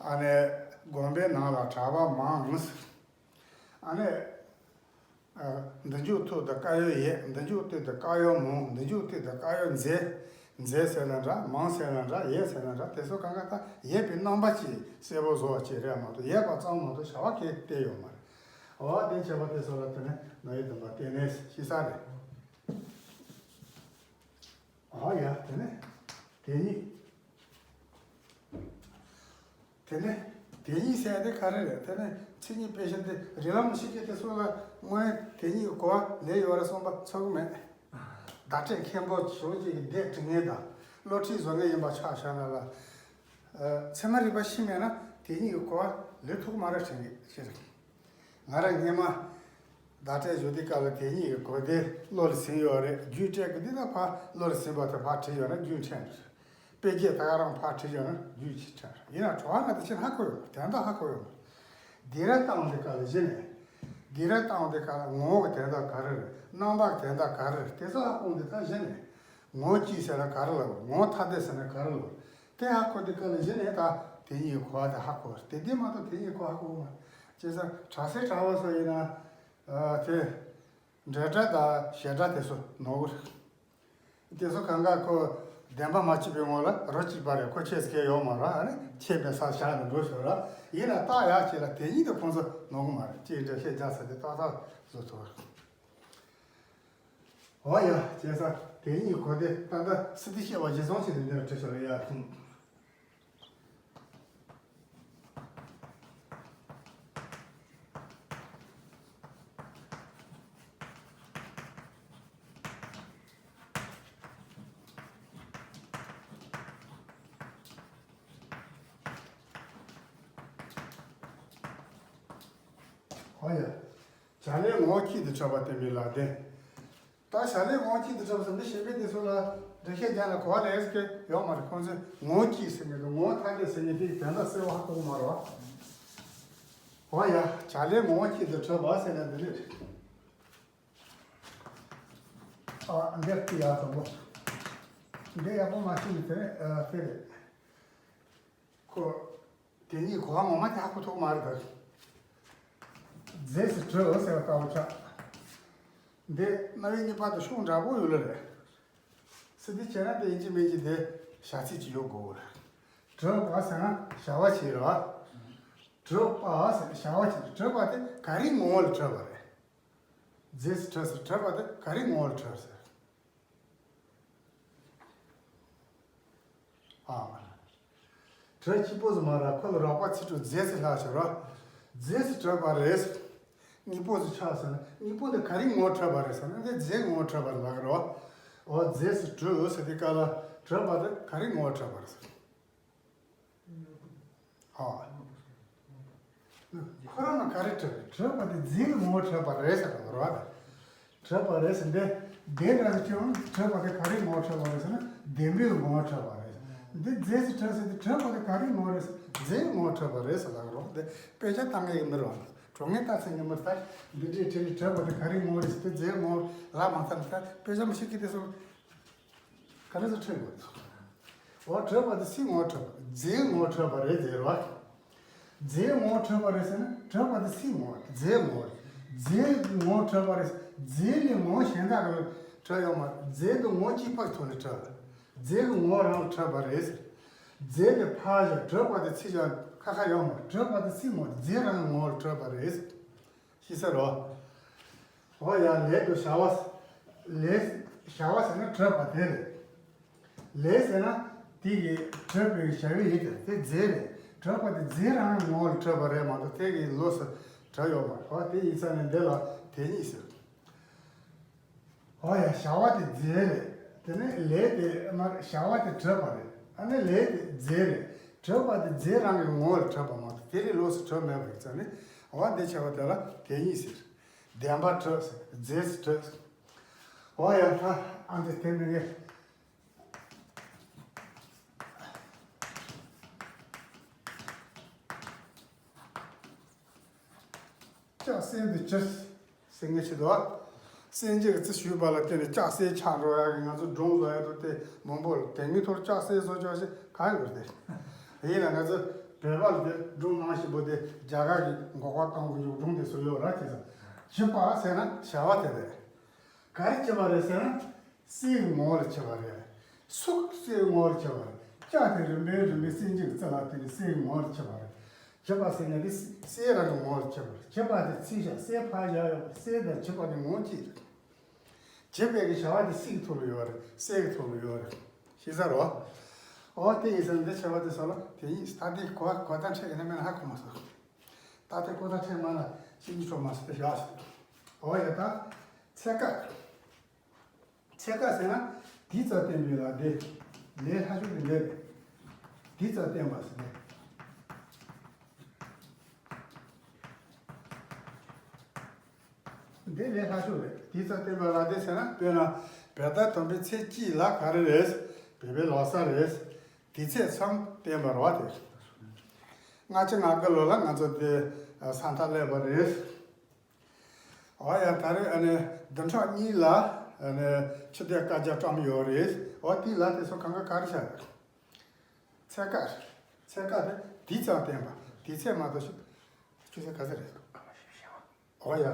ཨ་ནི་བུམ་པའི་ནང་ལ་གྲྭ་པ་མང་། ཨ་ནི། ཨ། འདི་འཇུག་ཐོག་ཏུ་ཀ་ཡོ་ཡོད། འདི་འཇུག་སྟེགས་དུ་ཀ་ཡོ་མང་། འདི་འཇུག་སྟེགས་དུ་ཀ་ཡོ་མཛེས། མཛེས་ཟེར་ན་འདྲ། མང་ཟེར་ན་འདྲ། ཡོད་ཟེར་ན་འདྲ། དེ་ཚོ་གང་ག་ད་ཡོད་པའི་རྣམ་པ་ཅིག་གསལ་པོ་བཟོ་བ་ཅིག་རེད་མ་གཏོགས། ཡོད་པ་ཙམ་མ་གཏོགས་བྱ་བ་གང་ཡང་བསྟན་ཡོད་མ་རེད། འོ་དེ་བྱས་པ་དེ་ཚོ་ལ་དེ་ནས་རྣམ་དབྱེ་བདུན་པ་བསྟན་ནས་ཤེས་ས་རེད། འོ་ཡ། དེ་ནས་དེ་ཉིད། དེ་ནས་དེ་ཉིད་ཟེར་དེ་ག་རེ་རེད། དེ་ནས་མཚན་ཉིད་དཔེ་བཞིན་ཏེ། རིགས་ལམ་ཤེས་བྱ་དེ་ཚོ་ལ་དངོས་གནས་དེ་ཉིད་གོ་བ་ལེན་ཡོད་རེད་བསམ་པ་ཚོར་གི་མེད། བརྡ་སྤྲོད་མཁན་པོ་ཞེ་པོ་ཅིག་གིས་བརྡ་སྤྲོད་མཁན་དང་། བསླུ་བྲིད་བཟོ་མཁན་ཡིན་པ་ཆ་བཞག་ན་ལ། ཨ། ཚད་མ་རིག་པ་ཤེས་མེད་ན་དེ་ཉིད་ཀྱི་གོ་བ་ལེན་ཐུབ་ཀྱི་མ་རེད་དྲན་གྱི་ཡོད། ང་རང་སྔོན་མ་བརྡ་སྤྲོད་བཟོ་དུས་སྐབས་ལ་དེ་ཉིད་ཀྱི་གོ་བདེ་བློ་ལ་ཟིན་ཡོད་རེད། རྒྱུས་སྤྲད་དགོས་དུས་ད་ཕར་བློ་ལ་ཟིན་པ་དེ་ཕར་བྲིས་ཡོད་ན་རྒྱུས་ཕྲན་རེད། དཔེ་རྒྱན་ད་ག་རང་ཕར་བྲིས་ཡོད་ན་རྒྱུས་ཕྲན་རེད། ཡིན་ན་གྲོགས་ང་དེ་ཕྱིར་ཧ་གོ་ཡོད་མ་རེད། དོན་དག་ཧ་གོ་ཡོད་མ་རེད། འདི་ར་བཏང་དུས་སྐབས་ལ་གཞི་ནས། འདི་ར་བཏང་དུས་སྐབས་ལ་ངོ་བོ་གི་དོན་དག་ག་རེ་རེད། རྣམ་པ་གི་དོན་དག་ག་རེ་རེད། དེ་ཚོ་ཧ་གོ་དུས་ད་གཞི་ནས། ངོ་བོ་གཅིག་ཟེར་ན་ག་རེ་ལབ་དགོས། ངོ་བོ་ཐ་དད་ཟེར་ན་ག་རེ་ལབ་དགོས། དེ་ཧ་གོ་དུས་སྐབས་ལ་གཞི་ནས་ད་དེ་གཉིས་ཀྱི་གོ་བ་དེ་ཧ་གོ་བ་རེད། དེ་དེ་མ་གཏོགས་དེ་གཉིས་གོ་བ་ཧ་གོ་གི་མ་རེད། བྱས་ཙང་གྲྭ་སའི་གྲྭ་པ་ཚོ་ཡིན་ན། ཨ། དེ་འབྲེལ་སྒྲ་དང་བྱེད་སྒྲ་དེ་ཚོ་ནོར་གི་རེད། དེ་ཚོ་གང་ག་ཁོ་བདེན་པ་མ་མཆིས་པའི་ངོ་ལ་རོ་གཅིག་པ་རེད། ཁོ་ཁྱད་ཟེར་མཁན་ཡོད་མ་རེད། ཨ་ནི་ཁྱད་མེད་ས་བཞག་ནས་འགྲོ་ཤོག་ར། ཡིན་ན་རྟགས་ཡག་ཅིག་ལ་དེ་གཉིས་དེ་ཁོང་ཚོ་ནོར་གི་མ་རེད། ཅེས་འགྲེལ་བཤད་རྒྱག་ས་དེ་ཏག་ཏག་བཟོ་ཐུབ་རེད། འོ་ཡ། བྱས་ཙང་དེ་གཉིས་གོ་བདེ། ད་ལྟ་སི་ཏུ་བཤད་པ་གཞི་བཟུང་བྱས་ནས་འདིར་བྲིས་ཤོག་ར་ཡ། འོ་ཡ། བྱ་ལས་ངོ་བོ་གཅིག་ཏུ་གྲུབ་པ་བསྟན་པའི་ལག་ལེན། ད་བྱ་ལས་ངོ་བོ་གཅིག་ཏུ་གྲུབ་ཟེར་འདི་གཞན་པའི་དེ་ཚོ་ལ་འགྲེལ་བཤད་རྒྱག་ན་གོ་བ་ལེན་ཟེར་གྱི་ཡོད་མ་རེད། ཁོང་ཚོས་ངོ་བོ་གཅིག་ཟེར་མཁན་དང་ངོ་བོ་ཐ་དད་ཟེར་མཁན་དེའི་དོན་དག་གསལ་བོ་ཧ་གོ་གི་མ་རེད་བ། འོ་ཡ། བྱ་ལས་ངོ་བོ་གཅིག་ཏུ་གྲུབ་པ་ཟེར་ན་འདི་ནས་རེད། ཨ། འདིར་ཏི་ཡ་དང་པོ། འདི་ཡག་པོ་མ་ཤེས་ནས་དེ་རེད། ཨ། དེ་རེད། ཁོ། དེ་གཉིས་གོ་བ་ངོ་མ་དེ་ཧ་གོ་ཐུབ་མ་རེད་ད། རྫས་སུ་གྲུབ་ཟེར་བ་ལྟ་བུ་ཆགས། འདི་རྣམ་དབྱེ་གཉིས་པ་དང་ཤུགས་འདྲ་པོ་ཡོད་ལ་རེད། སི་ཏུ་བྱས་ན་དེ་ཡིན་གཅིག་མིན་གཅིག་དེ་བྱ་ཚིག་ཅིག་ཡོད་དགོས་རེད། གྲུབ་པ་ཟེར་ན་བྱ་བ་ཞིག་རེད་བ། གྲུབ་པ་ཟེར་བྱ་བ་ཞིག་རེད། གྲུབ་པ་དེ་ག་རེའི་ངོ་བོ་ལ་གྲུབ་པ་རེད། རྫས་སུ་གྲུབ་ཟེར། གྲུབ་པ་དེ་ག་རེའི་ངོ་བོ་ལ་གྲུབ་ཟེར། ཨ། གྲུབ་གཅིག་པོ་ཟེར་མ་རེད། ཁོ་ལ་རོགས་པ་ཚིག་གྲུབ་རྫས་སུ་ལྷག་ཆོག་རོ། རྫས་སུ་གྲུབ་པ་རེད། གཉིས་པོ་ཟེར་ཆགས་ཟེར་ན་གཉིས་པོ་དེ་ག་རེའི་ངོ་བོ་གྲུབ་པ་རེད་ཟེར་ན་དེ་རྫས་ངོ་བོ་གྲུབ་པ་རེད་ལབ་ཀྱི་རེད་བ། འོ། རྫས་སུ་གྲུབ་ཟེར་དུས་སྐབས་ལ་གྲུབ་པ་དེ་ག་རེའི་ངོ་བོ་གྲུབ་པ་རེད་ཟེར། ཨ། ཁོ་རང་ལ་ག་རེ་གྲུབ་རེད། གྲུབ་པ་དེ་རྫས་ཀྱི་ངོ་བོ་གྲུབ་པ་རེད་ཟེར་བ་རེད་བ། གྲུབ་པ་རེད་ཟེར་འདི་བདེན་འདྲ་ཟེར་ཁྱོད་གྲུབ་པ་དེ་ག་རེའི་ངོ་བོ་གྲུབ་པ་རེད་ཟེར་ན་བདེན་པའི་ངོ་བོ་གྲུབ་པ་རེད། འདི་རྫས་སུ་གྲུབ་ཟེར་དུས་གྲུབ་པ་དེ་ག་རེའི་ངོ་བོ་རེད་ཟེར། རྫས་ངོ་བོ་འཕྲོད་པ་རེད་ཟེར་ལབ་རོགས། དེ་དཔེ་ཆ་ལྟ་མཁན་གྱི་མི་རོགས། གྲོགས་ངན་ལྟ་མཁན་གྱི་མི་ལྟ། འདི་འདྲའི་ཁྲིད་ནས་འཕྲོད་པ་དེ་ག་རེ་ངོ་བོ་རེད་ཟེར་དེ་རྫས་ངོ་བོ་ལབ་མ་ཐུབ་ན། ད་དཔེ་ཆ་མི་ཤེས་ཀི་དེ་སོང་། ག་རེ་ཟེར་འཕྲོད་དགོས་རེད། འོ་འཕྲོད་པ་དེ་སའི་ངོ་བོ་འཕྲོད་པ། རྫས་ངོ་བོ་འཕྲོད་པ་རེད་ཟེར་བ། རྫས་ངོ་བོ་འཕྲོད་པ་རེད་ཟེར་ན་འཕྲོད་པ་དེ་སའི་ངོ་བོ་རེད། རྫས་ངོ་བོ་རེད། རྫས་ངོ་བོ་འཕྲོད་པ་རེད། རྫས་ལས་ངོ་བོ་གཞན་དག་ལ་འཕྲོད་ཡོད་མ་རེད། རྫས་དེ་ངོ་བོ་གཅིག་པའི་ཐོག་ནས་འཕྲོད། རྫས་ཀྱི་ངོ་བོ་རང་ལ་འཕྲོད་པ་རེད་ཟེར། རྫས་དེ་ཕར་བཞག་འཕྲོད་པ་དེ་ཕྱིར་བཞག་ཁ་ཁ་ཡོད་མ་རེད། འཕྲོད་པ་དེ་སའི་ངོ་བོ་རེད། རྫས་རང་གི་ངོ་བོ་ལ་འཕྲོད་པ་རེད་ཟེར། ཤེས་ས་རོ། འོ་ཡ། ལས་དེ་བྱ་བ། ལས། བྱ་བ་ཟེར་ན་འཕྲོད་པ་དེ་རེད། ལས་ཟེར་ན་དེ་གི་འཕྲོད་པའི་བྱ་བའི་ཡུལ་དེ་རེད། དེ་རྫས་རེད། འཕྲོད་པ་དེ་རྫས་རང་གི་ངོ་བོ་ལ་འཕྲོད་པ་རེད་མ་གཏོགས་དེ་གི་ལོགས་སུ་འཕྲོད་ཡོད་མ་རེད། འོ་དེ་ཡིན་ཙང་ནས་འདི་ལ་དེ་ཉིད་ཟེར། འོ་ཡ། བྱ་བ་དེ་རྫས་རེད། དེ་ནས་ལས་དེ་མར་བྱ་བ་དེ་འཕྲོད་པ་རེད། ཨ་ནི་ལས་དེ་རྫས་རེད། འཕྲོད་པ་དེ་རྫས་རང་གི་ངོ་བོ་ལ་འཕྲོད་པ་མ་གཏོགས་དེ་ལས་ལོགས་སུ་འཕྲོད་མེད་པ་ཡིན་ཙང་ནས། འོ་འདི་བྱ་བ་དེ་ལ་དེ་ཉིད་ཟེར། བདེན་པར་འཕྲོད་ཟེར། རྫས་སུ་འཕྲོད་ཟེར། འོ་ཡ། ད་ཨ་འདི་དེ་མིན་གྱི། ལྕགས་སྲེག་འདི་ཅི་ཟེར་ངེས་ཆེད་དུ། སྲིན་རྗེ་གི་རྩི་ཞུས་པ་ལ་བརྟེན་ནས་ལྕགས་སྲེག་ཆགས་འགྲོ་ཡག་གི་ང་ཚོ་སྒྲུང་བཟོ་ཡག་ཏུ་དེ་མང་པོ་ལ་དེ་ངའི་ཐོག་ལྕགས་སྲེག་བཟོ་ཆོག་ཞེས་གང་ཡོད་རེད། ཡིན་ན་ང་ཚོ་བོད་པ་ལ་དེ་སྒྲུང་གནང་བཞིན་པོ་དེ་རྒྱ་གར་གྱི་འགོག་པ་གཏོང་གི་ཡོད་སྒྲུང་དེ་བཟོ་ཡོད་ར། བྱས་ཙང་བྱེད་པ་ཟེར་ན་བྱ་བ་དེ་རེད། ག་རེ་བྱེད་པ་རེད་ཟེར་ན། སའི་ངོ་བོ་ལ་བྱེད་པ་རེད། སུ་སའི་ངོ་བོ་ལ་བྱེད་པ་རེད། ལྕགས་དེ་རིམ་པས་རིམ་པས་སྲིན་རྗེ་གི་རྩི་ལ་བརྟེན་ནས་སའི་ངོ་བོ་ལ་བྱེད་པ་རེད། བྱེད་པ་ཟེར་ན་དེ་སའི་རང་གི་ངོ་བོ་ལ་བྱེད་པ་རེད། བྱེད་པ་དེ་ཚིག་བཞག་སའི་ཕར་བཞག་ཡོད་པ་རེད། སའི་དང་བྱེད་པ་དེ་ངོ་བོ་གཅིག་རེད། བྱེད་པའི་གི་བྱ་བ་དེ་སའི་གི་ཐོག་ལ་ཡོད་རེད། སའི་གི་ཐོག་ལ་ཡོད་རེད། ཤེས་ས་རོ། འོ་དེ་ཡིན་ཙང་འདི་བྱ་བ་དེ་སོགས་ལ་དེ་ཡིན། ད་དེ་གོ་གོ་ད་འཕྲད་ཡིན་ན་མེད་ན་ཧ་གོ་མ་སོང་། ད་དེ་གོ་ད་འཕྲད་མ་ན་ཤེས་ཀྱི་ཆོག་མ་སོང་དེ་བཞག་སོང་། འོ་ཡ། ད་ཚད་བཀག་ཚད་བཀག་ཟེར་ན་དེའི་རྩ་བསྟན་པའི་ལ་དེ། ལས་སླ་ཤོས་དེ་འདྲ་རེད། དེའི་རྩ་བསྟན་པ་ཟེར་ནས། འདི་ལས་སླ་ཤོས་རེད། དེའི་རྩ་བསྟན་པའི་ལ་དེ་ཟེར་ན། དཔེར་ན་བོད་ཟླ་དང་པོའི་ཚེས་གཅིག་ལ་ག་རེ་རེད། བོད་པའི་ལོ་གསར་རེད། དེའི་ཚེས་མཚམས་བསྟན་པ་རེད་བ་དེ། ལྔ་བཅུ་ང་དགུ་ལོ་ལ་ང་ཚོ་དེ་ས་མཐའ་སླེབས་པ་རེད། འོ་ཡ། ད་རེས་ཨ་ནི་བདུན་ཕྲག་གཉིས་ལ་ཨ་ནི་ཆུ་ཚོད་བཀའ་རྒྱ་བཀྲམ་ཡོད་རེད། འོ་དེའི་ལ་དེ་ཚོ་གང་ག་ག་རེ་བྱ་རེད། ཚད་བཀག་ཚད་བཀག་དེ་དེའི་རྩ་བསྟན་པ། དེའི་ཚད་མ་གཏོགས་ཤིག་ཆུ་ཚོད་ག་ཚོད་རེད། འོ་ཡ།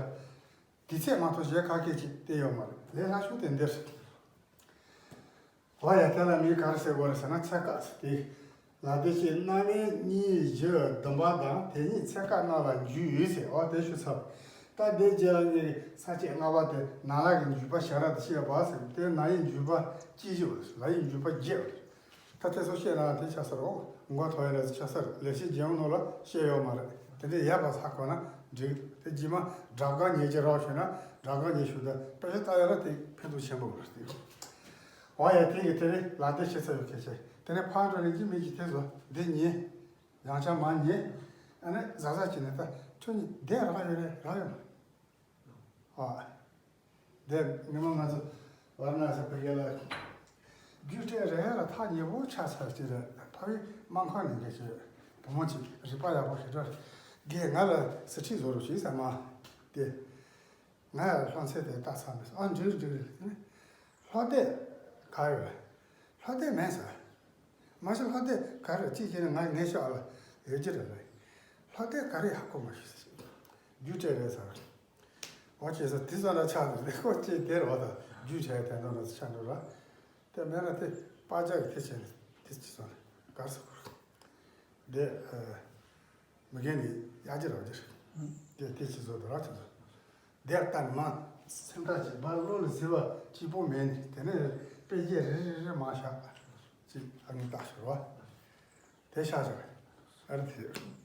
དེའི་ཚད་མ་གཏོགས་གཞན་ག་གེ་ཅིག་བསྟན་ཡོད་མ་རེད། ལས་སླ་ཤོས་དེ་འདིར། འོ་ཡ། དེ་ལ་མིང་ག་རེ་ཟེར་དགོས་རེད་ཟེར་ན་ཚད་བཀག་ཟེར་ཏེ། ལ་དེ་བཞིན་སྣང་བའི་གཉིས་བཞི་བདུན་པ་དང་དེ་ཉིད་ཚད་བཀག་རྣམས་ལ་འཇུག་ཡོད་ཟེར། འོ་དེ་ཞུ་ཚར། ད་དེ་རྗེས་ལ་ངས་ས་བཅད་ལྔ་པ་དེ་ནང་ལ་གི་འཇུག་པ་བྱ་ར་དེ་བཤད་པ་ཟེར། དེ་ནང་གི་འཇུག་པ་གཅིག་བཞི་པ་ལ་ཡི་འཇུག་པ་བརྒྱད་པ་རེད། ད་དེ་ཚོ་བཤད་ན་དེ་ཆགས་ས་རེད། མགོ་ཐོག་ཡ་ར་ཆགས་ས་རེད། ལས་བྱེད་རྒྱལ་ཡོངས་ནང་ལ་བཤད་ཡོད་མ་རེད། དེ་འདྲའི་ཡག་པ་ཧ་གོ་ན་འགྲིག་དེ་རྗེས་མ་སྒྲ་གང་ཉན་གྱི་རོགས་ཞུས་ན་སྒྲ་གང་ཉན་ཞུ་ད་དཔེ་ཆ་ལྟ་ཡ་ལ་དེ་ཕན་ཐོགས་ཆེན་པོ་རེད། འོ་ཡ། དེ་གི་དེ་རེད། ལ་དེ་བཤད་ཚར་ཡོད་ཁྱེད་ཆེ། དེ་ནས་ཕར་འགྲོ་ནས་ཀྱི་མི་གྱི་དེ་ཚོ་འདི་ཉན། ཡང་ཆ་མ་ཉན། ཨ་ནི་ཟ་ཟ་བྱས་ནས་ད་ཁྱོད་ཉིད་བསྡད་རག་ཡོད་རེད་རག་ཡོད་མ་རེད། ཨ། དེ་ཉི་མ་ང་ཚོ་ཝར་ན་ས་ཕ་གི་ལ་རྒྱུ་སྤྲད་རེད་ལ་ཐག་ཉེ་པོ་ཆགས་ཚར་ཅིག་རེད། ཕ་བི་སྨར་ཁམས་ནས་འགའ་ཞིག་བུ་མོ་ཅིག་རིག་པ་ཡག་པོ་ཞིག་འདྲ་རེད། རྒན་ང་ལ་ཟི་ཁྲིད་བཟོ་རོགས་ཞེས་ཟེར་མ་དེ། ང་ཡང་ལྷ་མཚན་དེ་ལྟ་ཚར་མེད་སོང་། ཨ་འགྲིག་འགྲིག་རེད། ལྷོ་ལྟས་ག་རེ་རེད། ལྷོ་ལྟས་མེད་ཟེར། མ་གཞི་ལྷོ་ལྟས་ག་རེ་ཅིག་བྱས་ན་ང་ངས་ཤོག་ལ་ཡོད་ཀྱི་རེད་ལ། ལྷོ་ལྟས་ག་རེ་ཧ་གོ་མ་ཤེས་ཟེར། རྒྱུ་སྤྲད་རེད་ཟེར། འོ་བྱས་ཙང་དེ་ཙམ་ལ་ཆགས་འདུག་དེ་ཁོ་ཅིག་དེར་འོ་ད་རྒྱུ་བྱས་དེ་འདྲ་ལ་ཆགས་འགྲོ་ར། དེ་མེད་ན་དེ་པ་ཅག་གི་དེ་བྱས་ནས་དེ་ཅི་སོང་ནས་གར་སོང་ཁུར། དེ་མི་རྒན་ནི་ཡག་ཅི་རག་ཅི་རེད། དེ་དེ་ཅི་བཟོ་འདུག་ར་ཅི་བཟོ། དེ་ལྟར་མ་སེམས་ཐག་ཅིག་བར་བློ་ལ་ཟེར་བ་གཅིག་པོ་མེད་ནས་དེ་ནས་དཔེ་རྒྱས་རེ་རེ་རེ་མ་བཞག་ཅིག་ཨ་ནི་བཏགས་ཤོར་བ། དེ་ཤ་ཤ་ཨ་རི་དེ།